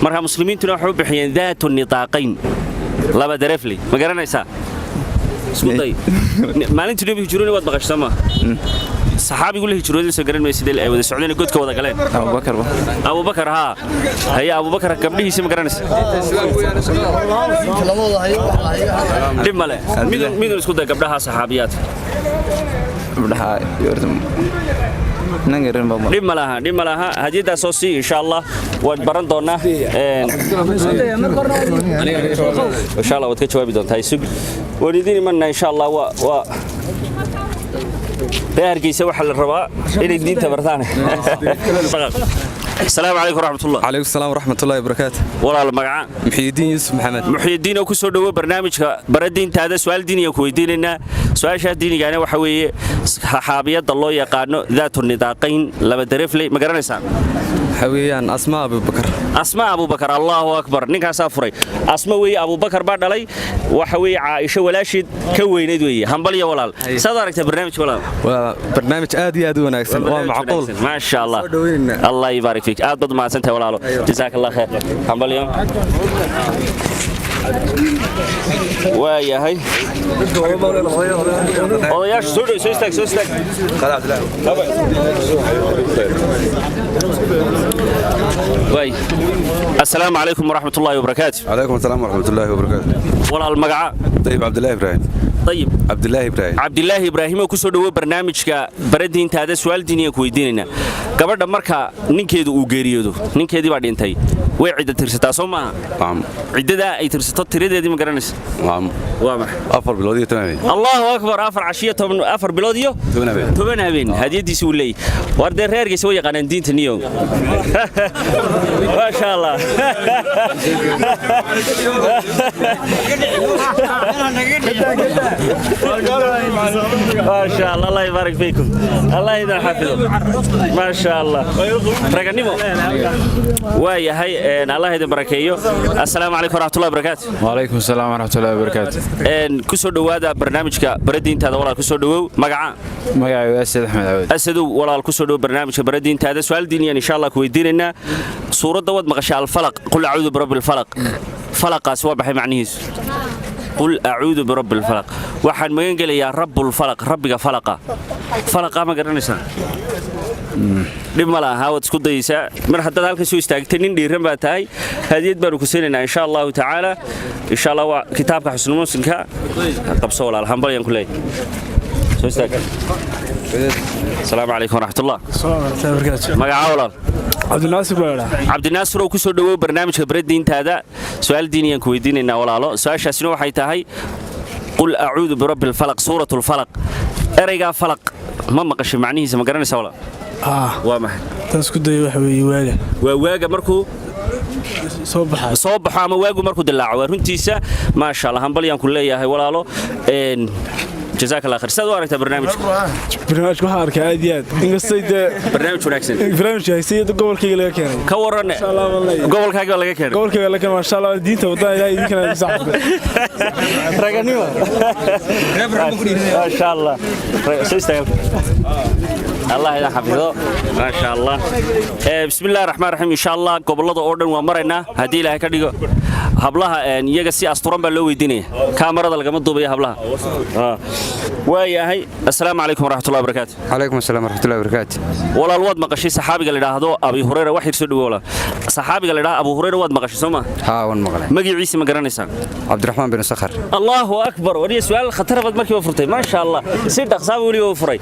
Marka muslimiintuna waxay u bixiyeen Daatu Nitaaqayn, laba darefley. Ma garanaysaa? Isku day. Maalintii nebigu hijroonay waad maqashay ma saxaabigu la hijrooday? Soo garan maysid ay wada socdeen, godka wada galeen. Abubakar. Abubakar, haa. Haye, Abubakar gabdhihiisa ma garanaysa? Dhib male, midun isku day gabdhaha saxaabiyaadka. Gabdhaha Dhib ma laha, dhib ma laha. Hadiyaddaas soo sii insha Allah, waad baran doonaa insha Allah, waad ka jawaabi doontaa. Isug, waan idiin imanaa insha Allah. Waa reer Hargeysa, waxaa la rabaa inay diinta bartaan. Asalaamu calaykum waraxmatullah. Calaykum salaam waraxmatullahi wabarakaatu. Walaal, magaca? Muxyidiin Yuusuf Maxamed. Muxyidiin oo ku soo dhowo barnaamijka bara diintaada. Su'aal diiniga ku weydiinaynaa. Su-aashaas diinigaana waxa weeye saxaabiyadda loo yaqaano Daatu Nidaaqayn, laba darefley, ma garanaysaa? Waxa weeyaan Asmaa Abubakar. Asma Abubakar, allahu akbar, ninkaasaa furay. Asma weeye, Abubakar baa dhalay. Waxa weeye Caaisho walaasheed ka weynayd weeye. Hambalyo walaal. Saad aragtay barnaamijka walaal? Waa barnaamij aad iyo aad u wanaagsan, waa macquul. Maasha Allah, Allah yubaarik fiik, aad baad mahadsantahay walaalo, jazaak Allah khair, hambalyo. Waayahay, odayaashu soo dhow, soo istaag, soo istaag. Waay, assalaamu calaykum waraxmat ullaahi wabarakaatu. عليكم السلام ورحمة الله وبركاته. Walaal, magaca? طيب، عبد الله إبراهيم. طيب. عبد الله إبراهيم. Cabdilaahi Ibraahim oo ku soo dhowo barnaamijka baradiintaada. Su'aal diiniyan ku weydiinaynaa. Gabadha marka ninkeedu uu geeriyoodo, ninkeedii baa dhintay, way cidda tirsataa, soo maaha? Ciddadaa ay tirsato tiradeedii ma garanaysa? نعم. Waa maxay? 4 bilood iyo 10 habeen. Allahu akbar! 4 cashiyo 10, 4 bilood iyo 10 habeen. 10 habeen. Hadiyadiisi uu leeyahy. War dee, reerkiisa way yaqaanaan diinta niyow, maasha Allah. Maasha Allah, Allah yubaarik fiikum, Allah idin xafido, maasha Allah, raganimo waa yahay. Allah idin barakeeyo. Assalaamu calaykum waraxmatullahi wabarakaatu. وعليكم السلام ورحمة الله وبركاته. Ku soo dhowaada barnaamijka baradiintaada. Walaal, ku soo dhowow. Magaca? Magacaygu Asad Axmed Cawd. Asadow, walaal, ku soo dhow barnaamijka baradiintaada. Su'aal diiniyan insha Allah ku weydiinaynaa. Suuradda waad maqashay, Alfalaq, qul acuudu birabbi alfalaq. Falaqaasi waa maxay macnihiisu? Qul acuudu birabbi alfalaq, waxaan magan gelayaa rabbulfalaq, rabbiga falaqa. Falaqa ma garanaysaa? Dhib ma laha, waad isku dayaysaa. Mar haddaad halkan soo istaagtay, nin dhiiran baa tahay. Hadiyad baanu ku siinaynaa insha Allahu tacaala. Insha Allah waa kitaabka Xusnu Muslimka. Qabso walaal, hambalyaan ku leeyahay. Soo istaag. Asalaamu calaykum waraxmatullah. Magacaa, walaal? Cabdinaasir baa idhaa. Cabdinaasir oo ku soo dhowow barnaamijka baradiintaada. Su'aal diiniyaan ku weydiinaynaa, walaalo. Su'aashaasina waxay tahay qul acuudu birabbi alfalaq, suuratu alfalaq. Ereygaa falaq ma maqashay? Macnihiisa ma garanaysaa, walaal? Waa maxay? Tan isku dayo waxa weeye waaga. Waa waaga markuu soo baxo. Soo baxo ama waagu markuu dilaaco, waa runtiisa. Maasha Allah, hambalyaan ku leeyahay, walaalo. Jazaak Allah khayr. Sidaad u aragtaa barnaamijka? Barnaamijka waxaan arkaa aad iyo aad, inkastay dee barnaamij wanaagsan. Barnaamijka haysay gobolkayga laga keenay. Ka waran, gobolkaaga laga keenay? Gobolkayga laga keenay, maasha Allah. Diinta wadada Ilaahay idinkana saxda. Raganimo, maasha Allah. Soo istaaga. Allah ida xafido, maasha Allah. Bismillahi raxmaan raxiim. Insha Allah gobollada oo dhan waa maraynaa haddii Ilaahay ka dhigo. Hablaha iyaga si asturan baa loo weydiinaya, kaamarada lagama duubaya hablaha. Waayahay, assalaamu calaykum waraxmatullahi wabarakaatu. Calaykum asalaam waraxmatullahi wabarakaatu. Walaal, waad maqashay saxaabiga la idhaahdo Abi Hurayra? Wax yar soo dhawo, walaal. Saxaabiga la idhaahdo Abu Hurayra waad maqashay, soo ma? Haa, waan maqlay. Magaciisa ma garanaysaa? Cabdiraxmaan bin Sakhar. Allahu akbar! Wariya, su'aal khatar baad markiiba furtay, maasha Allah. Si dhaqsaaba weliba u furay.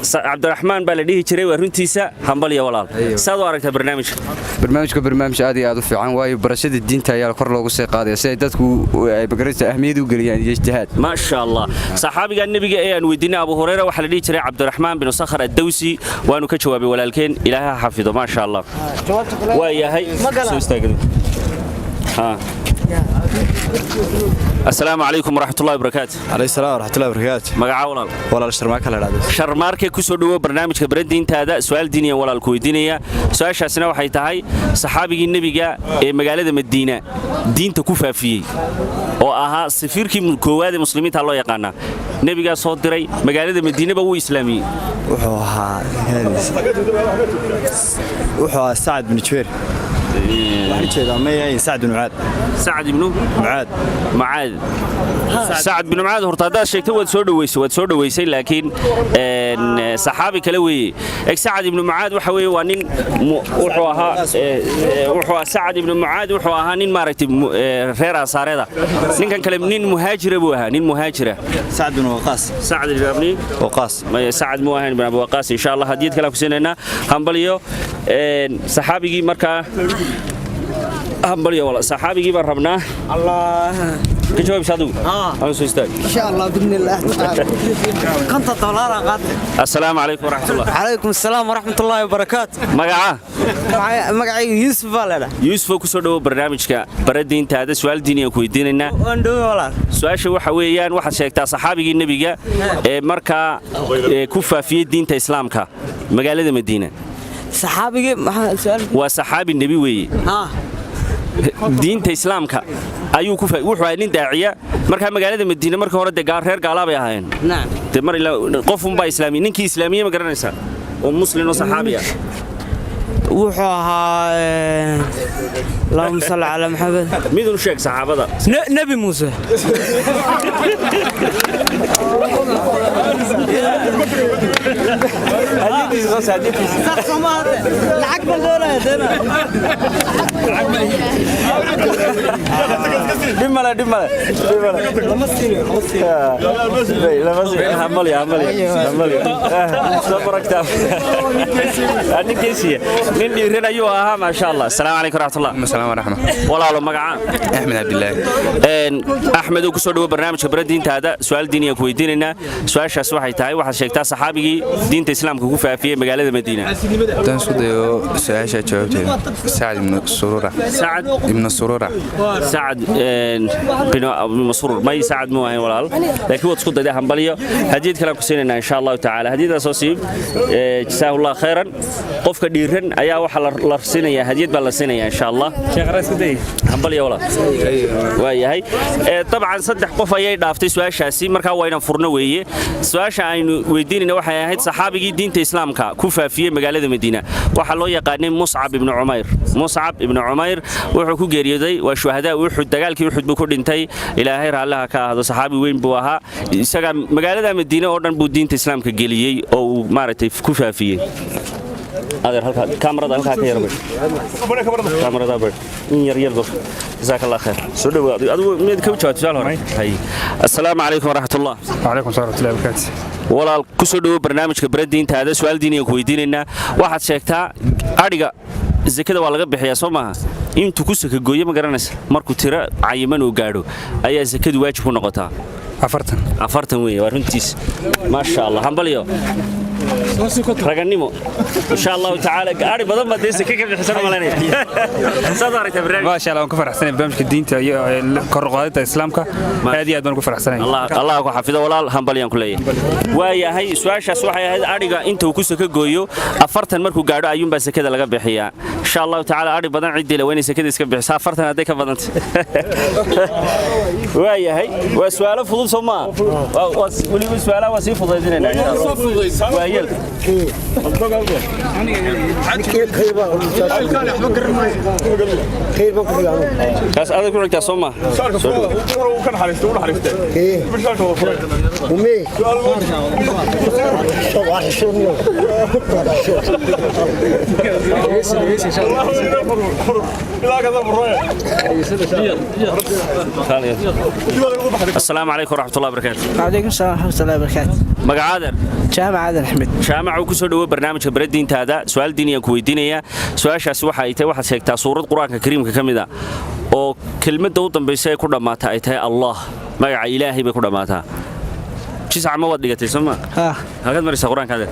Cabdiraxmaan baa la dhihi jiray, waa runtiisa. Hambalya, walaal. Saad u aragtaa barnaamijka? Barnaamijka barnaamij aad iyo aad u fiican waayo. Barashada diinta ayaa kor loogu sii qaadaya si ay dadku ay magaraysa ahmiyad u geliyaan iyo ijtihaad. Maasha Allah. Saxaabiga nebiga ee aan weydiinay, Abu Hurayra, waxaa la dhihi jiray Cabdiraxmaan bin Sakhar Addawsi. Waanu ka jawaabay walaalkeen. Ilaaha ha xafido, maasha Allah. Waa yahay, soo istaagadu. Assalaamu calaykum waraxmatullahi wabarakaatu. Calayhi salaam waraxmatullahi wabarakaatu. Magaca, walaal? Walaal, Sharmaarka la dhahdo. Sharmaarke, ku soo dhowo barnaamijka baradiintaada. Su'aal diiniyan walaal ku weydiinaya. Su'aashaasina waxay tahay saxaabigii nebiga ee magaalada Madiina diinta ku faafiyey oo ahaa safiirkii koowaad ee muslimiinta loo yaqaanaa, nebigaa soo diray, magaalada Madiinaba wuu islaamiyey. Wuxuu ahaa Sacad bin Jubeer. Waxaan jeedaa maya, Sacad bin Mucaad. Sacad ibnu Mucaad. Mucaad, Sacad bin Mucaad. Horta haddaad sheegtay waad soo dhaweysay, waad soo dhaweysay, laakiin saxaabi kale weeye. Eg, Sacad ibnu Mucaad waxa weeye waa nin wuxuu ahaa Sacad ibnu Mucaad wuxuu ahaa nin maaragtay reer Ansaareeda. Ninkan kale nin muhaajira buu ahaa, nin muhaajira. Sacad bin Waqaas. Sacad ibn Waqaas. Sacad muu ahayn bin Abi Waqaas. Insha Allah hadiyad kale ku siinaynaa. Hambaliyo. Saxaabigii markaa, hambalyo wala. Saxaabigii baan rabnaa. Allah. Ka jawaabisa adigu, aan soo istaag. Insha Allah, biidni Allah tacaala, $50 aan qaatay. Assalaamu calaykum waraxmatullah. Calaykum asalaam waraxmatullaahi wabarakaatu. Magaca? Magacayga Yuusuf baa leedhaha. Yuusuf, ku soo dhowo barnaamijka baradiintaada. Su'aal diiniyan ku weydiinaynaa. Waan dhowe, walaal. Su'aasha waxa weeyaan, waxaad sheegtaa saxaabigii nebiga ee markaa ku faafiyey diinta islaamka magaalada Madiina. Saxaabigii maxaa su'aal? Waa saxaabi nebi weeye. Diinta islaamka ayuu ku wuxuu ahaa nin daaciya. Markaa magaalada Madiina markii hore dee reer gaalaa bay ahaayeen. Dee mar ilaa qof unbaa islaamiyey. Ninkii islaamiyey ma garanaysaa oo muslim oo saxaabi ah? Wuxuu ahaa, Allahumma salli ala Maxamed. Midun sheeg saxaabada. Nebi Muuse. Lacag baan doonaya. Dhib male, dhib male, dhib male. Lama siinayo, lama siinayo, lama siinayo. Hambalyo, hambalyo, hambalyo. Soo baragtaa ninkiisiya nin dhiiran ayuu ahaa, maasha Allah. Asalaamu calaykum waraxmatullah. Asalaam waraxmat. Walaalo, magaca? Axmed Cabdilaahi. Axmed oo kusoo dhawo barnaamijka bara diintaada. Su-aal diiniyan ku weydiinaynaa. Su-aashaas waxay tahay, waxaad sheegtaa saxaabigii diinta islaamka ku faafiyey magaalada Madiina. Haddaan isku dayo su-aasha jawaabteeda, Sacad ibnu Surura. Sacad ibnu Surura. Sacad bin Masruur? May, Sacad muu ahayn walaal, laakiin waad isku dayday. Hambalyo. Hadiyad kale aan ku siinaynaa insha Allahu tacaala. Hadiyadaas soo siib. Jazaahullah khayran. Qofka dhiiran ayaa waxaa la siinayaa hadiyad baa la siinayaa insha Allah. Hambalyo walaal. Waayahay. Dabcan saddex qof ayay dhaaftay su-aashaasi, markaa waa inaan furno weeye. Su-aasha aynu weydiinayna waxay ahayd saxaabigii diinta islaamka ku faafiyey magaalada Madiina. Waxaa loo yaqaanay Muscab ibnu Cumayr. Muscab ibnu Cumayr wuxuu ku geeriyooday, waa shuhadaa Uxud, dagaalkii Uxud buu ku dhintay. Ilaahay raallaha ka ahdo. Saxaabi weyn buu ahaa. Isaga magaalada Madiina oo dhan buu diinta islaamka geliyey oo uu maaragtay ku faafiyey. Adeer, halkaa kaamarada, halkaa ka yar bay kaamarada bay in yar yar dur. Jazaak Allah khair. Soo dhawaad. Adigu mid ka jawaab su'aal hore. Hay, assalaamu calaykum waraxmatullah. Wacalaykum salaam waraxmatullahi wabarakaatu. Walaal, ku soo dhawo barnaamijka bara diintaada. Su'aal diiniyan ku weydiinaynaa. Waxaad sheegtaa adhiga zakada waa laga bixiyaa, soo maaha? Intuu ku saka gooyo ma garanaysa? Markuu tiro cayiman uu gaadho ayaa zakadu waajib ku noqotaa. 40. 40 weeye, waa runtiis. Maasha Allah, hambalyo, raganimo. Insha Allahu tacaala ari badan baa dee saka ka bixisan malaynaya. Saad aragtaa barnaamij? Maasha Allah, waan ku faraxsanahay barnaamijka diinta iyo kor u qaadida islaamka. Aad iyo aad baan ugu faraxsanahay. Allah ku xafido walaal, hambalyaan ku leeyahay. Waayahay, su-aashaas waxay ahayd adhiga inta uu ku saka gooyo. 40 markuu gaadho ayuunbaa sakada laga bixiyaa insha Allahu tacaala. Adhi badan ciddii le waa inay sakada iska bixisaa 40 hadday ka badantay. Waayahay, waa su-aalo fudud, soo maaha? Weliba su-aalaha waa sii fudaydinaynaa insha Allah. Waa yeelka. Kaas adag ku xigtaa, soo maaha? Soo dhawo. Asalaamu calaykum waraxmatullahi wabarakaatu. وعليكم السلام ورحمة الله وبركاته. Magacaadeer? Jaamac Aadan Axmed. Jaamac, ku soo dhawo barnaamijka bara diintaada. Su-aal diiniyaan ku weydiinayaa. Su-aashaasi waxa ay tahay, waxaad sheegtaa suurad qur-aanka kariimka ka mid a oo kelmadda u dambaysa ee ku dhammaata ay tahay Allah, magaca Ilaahay bay ku dhammaataa. Jisca ma waad dhigatay, soo ma? Halkaad maraysaa qur-aanka adeer?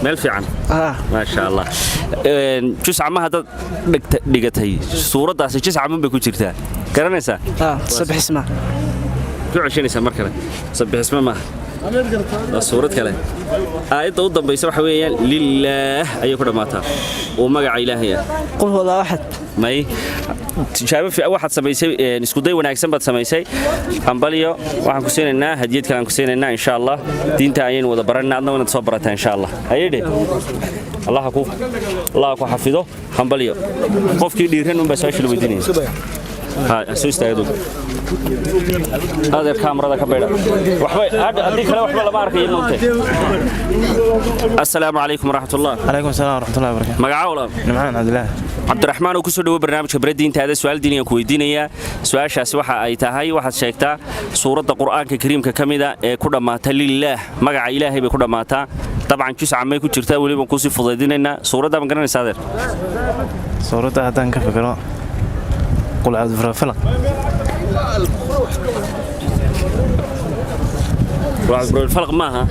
Meel fiican, maasha Allah. Jisca ma haddaad dhigatay, suuraddaasi jisca ma bay ku jirtaa, garanaysaa? Sabixisma. Ku ceshanaysaa mar kale. Sabixisma maaha, waa suurad kale. Aayadda u dambaysa waxa weeyaan lillaah ayay ku dhammaataa oo magaca Ilaahay ah. Qul huwa Allahu axad. May, tijaabo fiican waxaad samaysay, isku day wanaagsan baad samaysay. Hambalyo. Waxaan ku siinaynaa hadiyad kale aan ku siinaynaa insha Allah. Diinta ayaynu wada baranaa, adna wanaad soo barataa insha Allah. Ayidhi Allah ku, Allah ku xafido. Hambalyo. Qofkii dhiiran unbaa su-aasha la weydiinaya. Ha soo istaagadu adeer, kaamarada ka baydha. Waxba haddii kale waxba lama arkayo moogtay. Assalaamu calaykum waraxmatullah. Calaykum asalaam waraxmatullahi wabarakatu. Magaca walaal? Nimcaan Cabdilaahi. Cabdiraxmaan oo kusoo dhawo barnaamijka bara diintaada. Su-aal diiniyaan ku weydiinayaa. Su-aashaasi waxa ay tahay, waxaad sheegtaa suuradda qur-aanka kariimka ka mida ee ku dhammaata lillaah, magaca Ilaahay bay ku dhammaataa. Dabcan jusca may ku jirtaa, weliba kusii fudaydinaynaa. Suuradda ma garanaysaa adeer? Suuradda haddaan ka fikiro, qul acuudu birabbi falaq. Falaq maaha.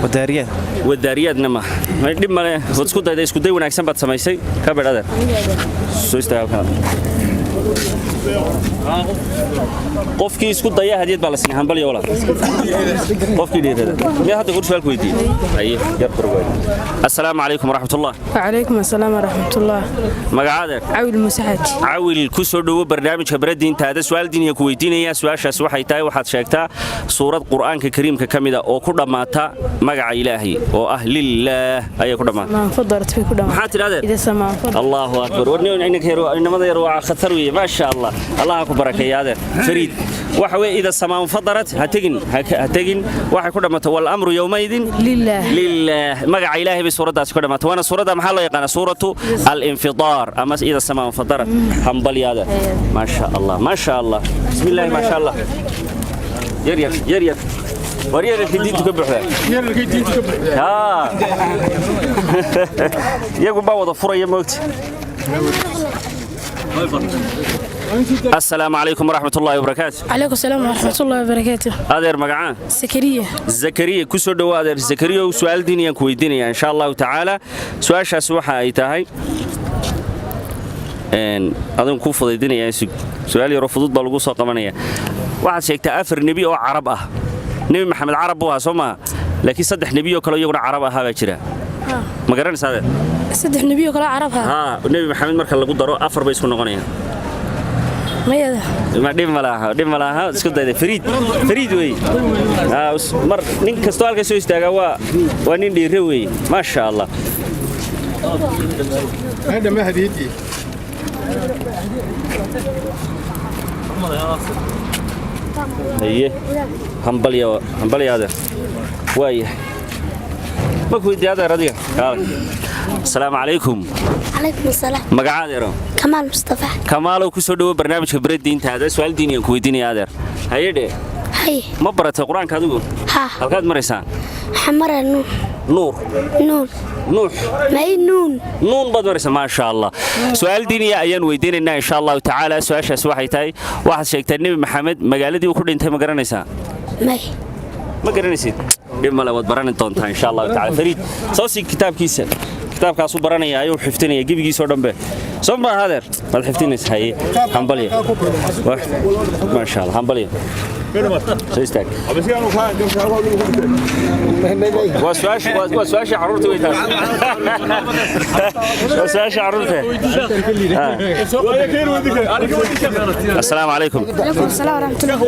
Wadaariyaad. Wadaariyaadna maaha. May, dhib male, waad isku dayday, isku day wanaagsan baad samaysay. Ka bedh adeer, soo istaaga halkan. Qofkii isku daya hadiyad baa la siinay. Hambalyo walaal. Qofkii dhiirada miyaa hadda kor su'aal ku weydiiyey? Haye, yar kor waay. Assalaamu calaykum waraxmatullah. وعليكم السلام ورحمة الله. Magacaada? عويل مساحتي. Cawil, ku soo dhowo barnaamijka baradiintaada. Su'aal diiniya ku weydiinaya. Su'aashaas waxay tahay: waxaad sheegtaa suurad Qur'aanka Kariimka ka mida oo ku dhammaata magaca Ilaahay oo ah Lillaah ayay ku dhammaata. ما فضلت في كل Maxaa tidhahdeen? إذا سما فضلت. Allahu akbar! Warninka yar, inamada yar waa khatar weeye. Maasha Allah, Allah ha ku barakeeya adeer Fariid. Waxa weeye ida samaan fadarat. Ha tegin, ha tegin. Waxay ku dhammaata wal amru yawmaydin lillaah. Lillaah, magaca Ilaahay bay suuradaasi ku dhammaata. Waana suuradda maxaa loo yaqaanaa? Suuratu al-Infidaar ama ida samaan fadarat. Hambalyaada. Maasha Allah, maasha Allah, bismillaahi, maasha Allah. Yar yar yar yar, war yararkii diintu ka buuxdaa. Haa, iyagu baa wada furaya moogta. Assalaamu calaykum waraxmatullaahi wabarakaatu. عليكم السلام ورحمة الله وبركاته. Adeer, magacaa? سكرية. Zakariya, ku soo dhowo adeer Zakariya. Su'aal diiniyaan ku weydiinaya insha Allahu tacaala. Su'aashaas waxa ay tahay adigu kuu fudaydinaya. Su'aal yaroo fudud baa lagu soo qabanaya. Waxaad sheegtaa afar nebi oo Carab ah. Nebi Maxamed Carab buu ahaa, soo maaha? Laakiin saddex nebi oo kale iyaguna Carab ahaa baa jira. Ma garanaysaa adeer? Saddex nebi oo kale Carab ah? Haa, Nebi Maxamed marka lagu daro afar bay isku noqonayaan. Mayada. Ma dhib ma laha, dhib ma laha. Isku dayda. Fariid, Fariid wey. Mar nin kastoo halka soo istaagaa waa nin dhiire wey. Maasha Allah. هذا ما هديتي. Haye, hambalyo, hambalyo adeer. Waayahay, ma ku weydiiya adeer adiga? Kaale. Asalaamu calaykum. عليكم السلام. Magaca adeero? كمال مصطفى. Kamaalow, ku soo dhowo barnaamijka baradiintaada. Su'aal diiniyan ku weydiinaya adeer. Haye dhe. هاي. Ma baratay Qur-aanka adigu? ها. Halkaad maraysaa? حمر نون. Nuur? نون. Nuux? ما هي نون. Nuun baad maraysaa. Maasha Allah. Su'aal diiniya ayaan weydiinaynaa insha Allahu tacaala. Su'aashaas waxay tahay: waxaad sheegtaa Nebi Maxamed magaaladii uu ku dhintay. Ma garanaysaa? ما Ma garanaysid? Dhib male, waad barani doontaa insha Allahu tacaala. Fariid, soo sii kitaabkiisa. Kitaabkaasuu baranaya ayuu xifdinaya gebigiisoo dhanbe, soo ma adeer? Waad xifdinaysa. Haye, hambalya. Maasha Allah, hambalya. Soo istaag. Waa su'aasha carruurta wey taas. Waa su'aasha carruurta. Assalaamu calaykum. عليكم السلام ورحمة الله.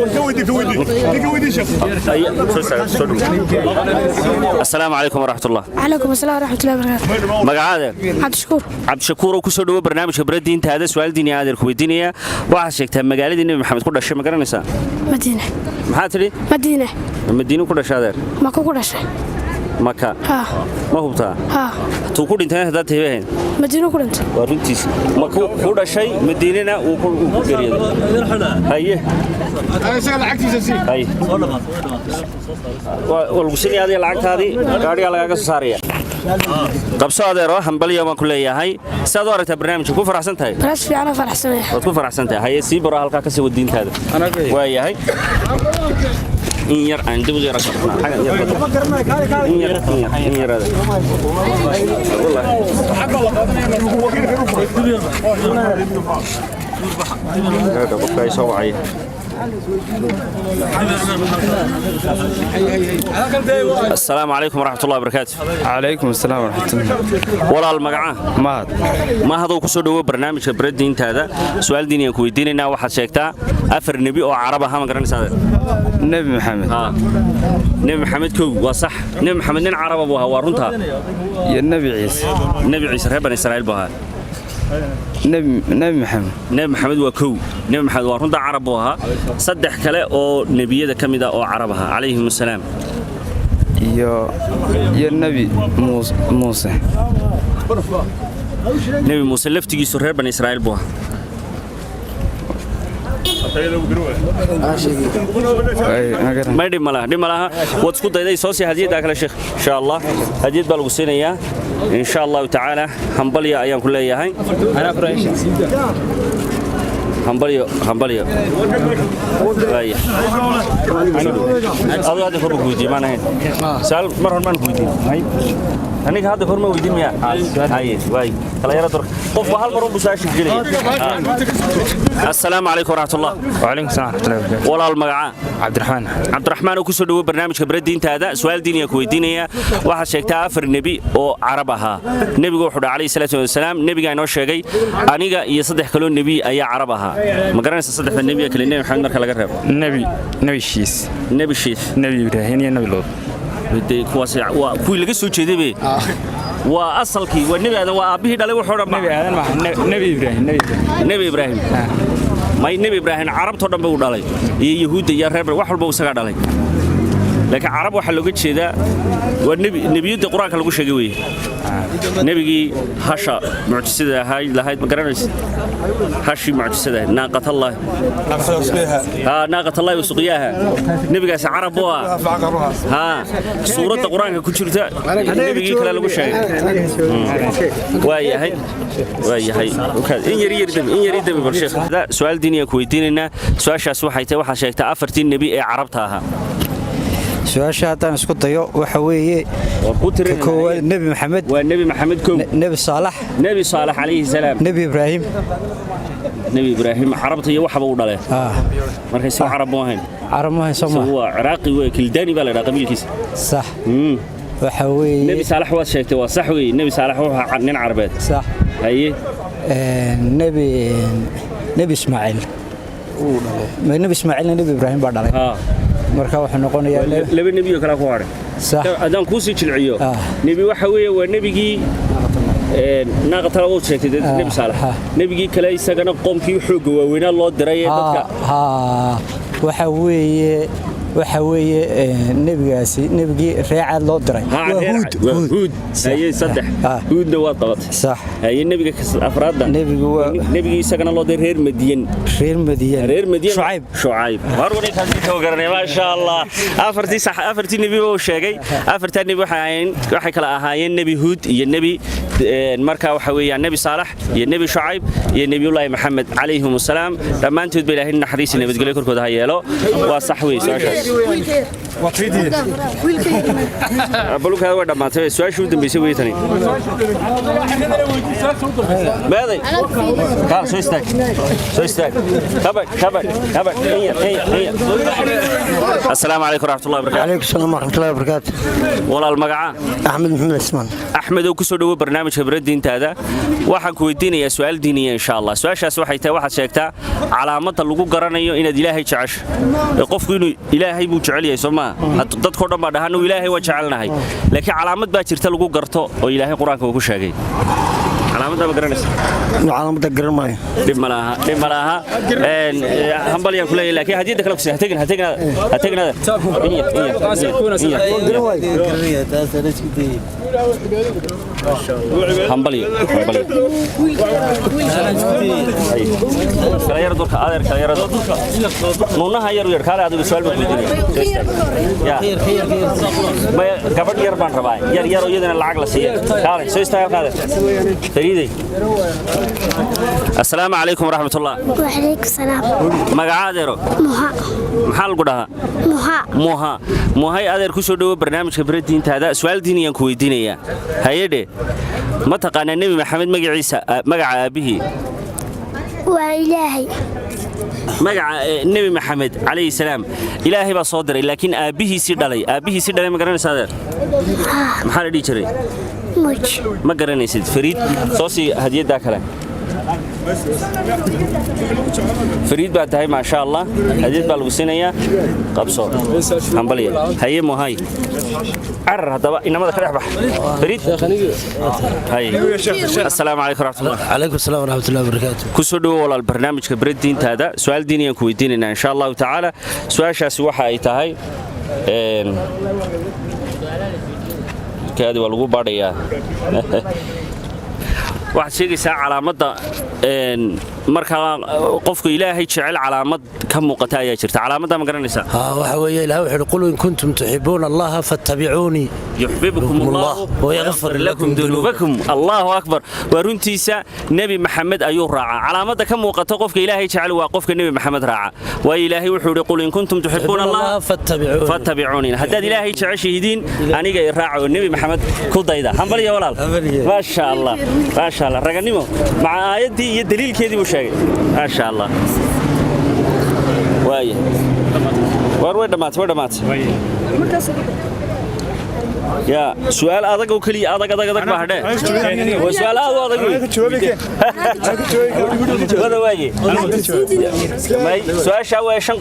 Assalaamu calaykum waraxmatullah. عليكم السلام ورحمة الله وبركاته. Magaca adeer? عبد الشكور. Cabdishakuur oo ku soo dhowo barnaamijka baradiintaada. Su'aal diini adeer ku weydiinaya. Waxaad sheegtaa magaaladii Nebi Maxamed ku dhashay. Ma garanaysaa? مدينة. Maxaa tidhi? مدينة. Madiino ku dhashay adeer? ما كوكو دشة. Maka? ها. Ma hubtaa? ها. Tuu ku dhintay haddaad tahay ahayn. مدينة كنت. Waa runtiis. Maka ku dhashay, Madiinana wuu ku geeriyooday. Haye. Haye, waa lagu siinaya adiga lacagtaadii. Gaadhigaa lagaaga soo saaraya. Qabso adeero, hambalyo baan ku leeyahay. Sidaad u aragtaa barnaamijka? Ku faraxsan tahay? بلاش في أنا فرح سنة. Waad ku faraxsan tahay. Haye, sii baro halkaa kasii wad diintaada. Waayahay, in yar aan dib u yara socnaa. Xaggan yar badan. In yar, in yar, in yar adeer. Wallahi. Qofka ay soo wacaya. Asalaamu calaykum waraxmatullahi wabarakaatu. Calaykum asalaam waraxmatullahi. Walaal, magacaa? Mahad. Mahadow, kusoo dhowo barnaamijka baradiintaada. Su'aal diiniyaan ku weydiinaynaa. Waxaad sheegtaa afar nebi oo Carab ah. Ma garanaysaa adeer? Nebi Maxamed. Nebi Maxamed kow, waa sax. Nebi Maxamed nin Caraba buu ahaa, waa runtaa. Iyo Nebi Ciise. Nebi Ciise reer Bani Israa'iil buu ahaa. Nebi Maxamed. Nebi Maxamed waa kow. Nebi Maxamed waa runta, Carab buu ahaa. Saddex kale oo nebiyada ka mid ah oo Carab ahaa calayhim assalaam. Iyo Nebi Muuse. Nebi Muuse laftigiisu reer Bani Israa'iil buu ahaa. May dhib malaha, dhib malaha, waad isku dayday. Soo sii hadiyaddaa kale sheekh. Insha Allah hadiyad baa lagu siinayaa insha Allahu tacaala. Hambalya ayaan ku leeyahay. Hambalyo, hambalyo. Waaya. Adigu hadda kor weydiiye maan ahayn. Su'aal mar hore maan ku weydiin. Aniga hadda kor ma weydiin miyaa? Haye, waay. Kala yara durka. Qofku hal mar unbuu su'aasha gelaya. Assalaamu calaykum waraxmatullah. Wacalaykum salaam waraxmatullahi wabarakaatu. Walaal, magacaa? Cabdiraxmaan. Cabdiraxmaan oo kusoo dhawo barnaamijka Bara Diintaada. Su'aal diiniya ku weydiinaya. Waxaad sheegtaa afar nebi oo carab ahaa. Nebigu wuxuu dhahay calayhi salaatu wasalaam, nebigaa inoo sheegay aniga iyo saddex kaloo nebi ayaa carab ahaa. Ma garanaysa saddexda nebi ee kale, Nebi Maxamed marka laga reebo? Nebi Shiis. Nebi Shiis. Nebi Ibraahim iyo Nebi Luut. Dee kuwaas waa kuwii laga soo jeeday be, waa asalkii, waa Nebi Aadan, waa aabbihii dhalay wuxuu dhan. Nebi Aadan maaha, Nebi Ibraahim, Nebi Ibraahim. Nebi Ibraahim may, Nebi Ibraahim carabtoo dhan ba uu dhalay, iyo Yahuudda iyo reer wax walba isagaa dhalay, laakiin carab waxaa looga jeedaa waa nebi nebiyadda qur-aanka lagu sheegay weeye. Nebigii hasha mucjisada ahayd lahayd, ma garanaysa hashii mucjisada ahayd, naaqatallahi, haa, naaqatallahi wa suqyaaha, nebigaasi carab buu ah. Haa, suuradda qur-aanka ku jirta nebigii kale lagu sheegay. Waayahay, waayahay. In yar yar dami, in yar dami. Bal sheekh, su'aal diiniya ku weydiinaynaa. Su'aashaas waxay tahay, waxaa sheegtaa afartii nebi ee carabta ahaa. Su-aasha haddaan isku dayo waxa weeye, ka koowaad Nebi Maxamed. Waa Nebi Maxamed, kow. Nebi Saalax. Nebi Saalax calayhi salaam. Nebi Ibraahim. Nebi Ibraahim carabta iyo waxba u dhalee, marka isagu carab mu ahayn. Carab mu ahayn, soo ma? Isagu waa Ciraaqi wey, Kildaani baa la dhahaa qabiilkiisa. Sax. Waxa weeye Nebi Saalax waad sheegtay, waa sax weeye. Nebi Saalax wuxuu ahaa nin carabeed. Sax. Haye. Nebi Ismaaciil. Nebi Ismaaciilna Nebi Ibraahim baa dhalay, marka wuxuu noqonayaa laba nebi oo kale ku hadhay. Sax. Haddaan kuu sii jilciyo, nebi waxa weeye waa nebigii naaqatala wuu sheegtay dee, Nebi Saalax. Nebigii kale isagana qoomkii xoogga waaweynaa loo diray ee dadka. Haa, waxa weeye nebigaasi nebigii reecaad loo diray. Waa Huud. Huud, Huud. Haye, saddex. Huudna waad qabatay. Sax. Haye, nebiga afraadna? Nebigu waa nebigii isagana loo diray reer Madiyan. Reer Madiyan. Reer Madiyan. Shucayb. Shucayb war wareegkaasi ka garanay, maasha Allah. Afartii sax, afartii nebi uu sheegay. Afartaa nebi waxay ahaayeen, waxay kala ahaayeen Nebi Huud iyo nebi marka waxa weeyaan Nebi Saalax iyo Nebi Shucayb iyo Nebiyullaahi Maxamed calayhim assalaam. Dhammaantood ba Ilaahay naxariis iyo nabadgelyo korkooda ha yeelo. Waa sax weeye su'aashaas. Balukaada way dhammaatay, su-aashii u dambeysay wey tani. Meeday? Kaal, soo istaag, soo istaag. Kabadh, kabadh, kabadh. In yar, in yar, in yar. Assalaamu calaykum waraxmatullahi wabarakaatu. Calaykum salaam waraxmatullahi wabarakaatu. Walaal, magaca? Axmed Maxamed Cismaan. Axmed oo kusoo dhawo barnaamijka Bara Diintaada. Waxaan ku weydiinayaa su'aal diiniya insha Allah. Su-aashaas waxay tahay, waxaad sheegtaa calaamadda lagu garanayo inaad Ilaahay jecesho. Ee qofku inuu Ilaahay buu jecel yahay, soo maaha? Dadkoo dhan baa dhahan Ilaahay waa jecelnahay, laakiin calaamad baa jirta lagu garto oo Ilaahay qur-aanka uu ku sheegay. Calaamadda ma garanaysa? Calaamadda garan maayo. Dhib ma laha, dhib ma laha. Hambalyaan ku leeyahay, laakiin hadiyadda kale ku sii. Ha tegin, ha tegin, ha tegin. In yar, in yar, in yar, in yar. Hambalyo, hambalyo. Kala yar durka, adeer, kala yar durka. Nuunaha yar u yar. Kaale adigu, su'aal baan ku weydiinaya. Ya maya, gabadh yar baan rabaa, yar yar oo iyadana lacag la siiya. Kaale, soo istaag halka, adeer. Fariiday. Assalaamu calaykum waraxmatullah. وعليكم السلام. Magaca, adeero? Muha. Maxaa lagu dhahaa? Muha. Muha. Muhay, adeer, ku soo dhawo barnaamijka Bara Diintaada. Su'aal diiniyaan ku weydiinayaa. Hayedhe, ma taqaanaa Nebi Maxamed magaciisa, magaca aabbihii? Waa Ilaahay. Magaca Nebi Maxamed calayhi salaam Ilaahay baa soo diray, laakiin aabbihiisii dhalay ma garanaysa, adeer? Maxaa la dhihi jiray? Muj. Ma garanaysid. Fariid, soo sii hadiyaddaa kale. Fariid baa tahay, maasha Allah. Hadiyad baa lagu siinayaa, qabso. Hambalya. Haye muhay, carar haddaba inamada ka dhex bax. Fariid, haye. Assalaamu calaykum waraxmatullah. Calaykum asalaam waraxmatullahi wabarakaatu. Ku soo dhawo walaal barnaamijka Bara Diintaada. Su'aal diiniyaan ku weydiinaynaa insha Allahu tacaala. Su-aashaasi waxa ay tahay, kaadi waa lagu baadhayaa. Waxaad sheegaysaa calaamadda markaa qofku Ilaahay jecel, calaamad ka muuqata ayaa jirta. Calaamadda ma garanaysaa? Waxa weeye, Ilaah wuxuu yidhi: "Qul in kuntum tuxibuuna Allaha fattabicuunii yuxbibkum Allahu wayagfir lakum dunuubakum." Allahu akbar, waa runtiisa. Nebi Maxamed ayuu raacaa. Calaamadda ka muuqata qofka Ilaahay jecel waa qofka Nebi Maxamed raaca, waayo Ilaahay wuxuu yidhi: "Qul in kuntum tuxibuuna Allah fattabicuuni." Haddaad Ilaahay jeceshihidiin, aniga i raaca oo Nebi Maxamed ku dayda. Hambaliya walaal, maasha Allah, maasha Allah. Raganimo maca aayaddii iyo daliilkeedii buu sheegay, maasha Allah. Waaya, waar way dhammaatay, way dhammaatay. Ya su'aal adag oo keliya, adag, adag, adag baa hadhee. Waa su'aal aad u adag wey. Wada waaye. May, su'aashaa waa shan.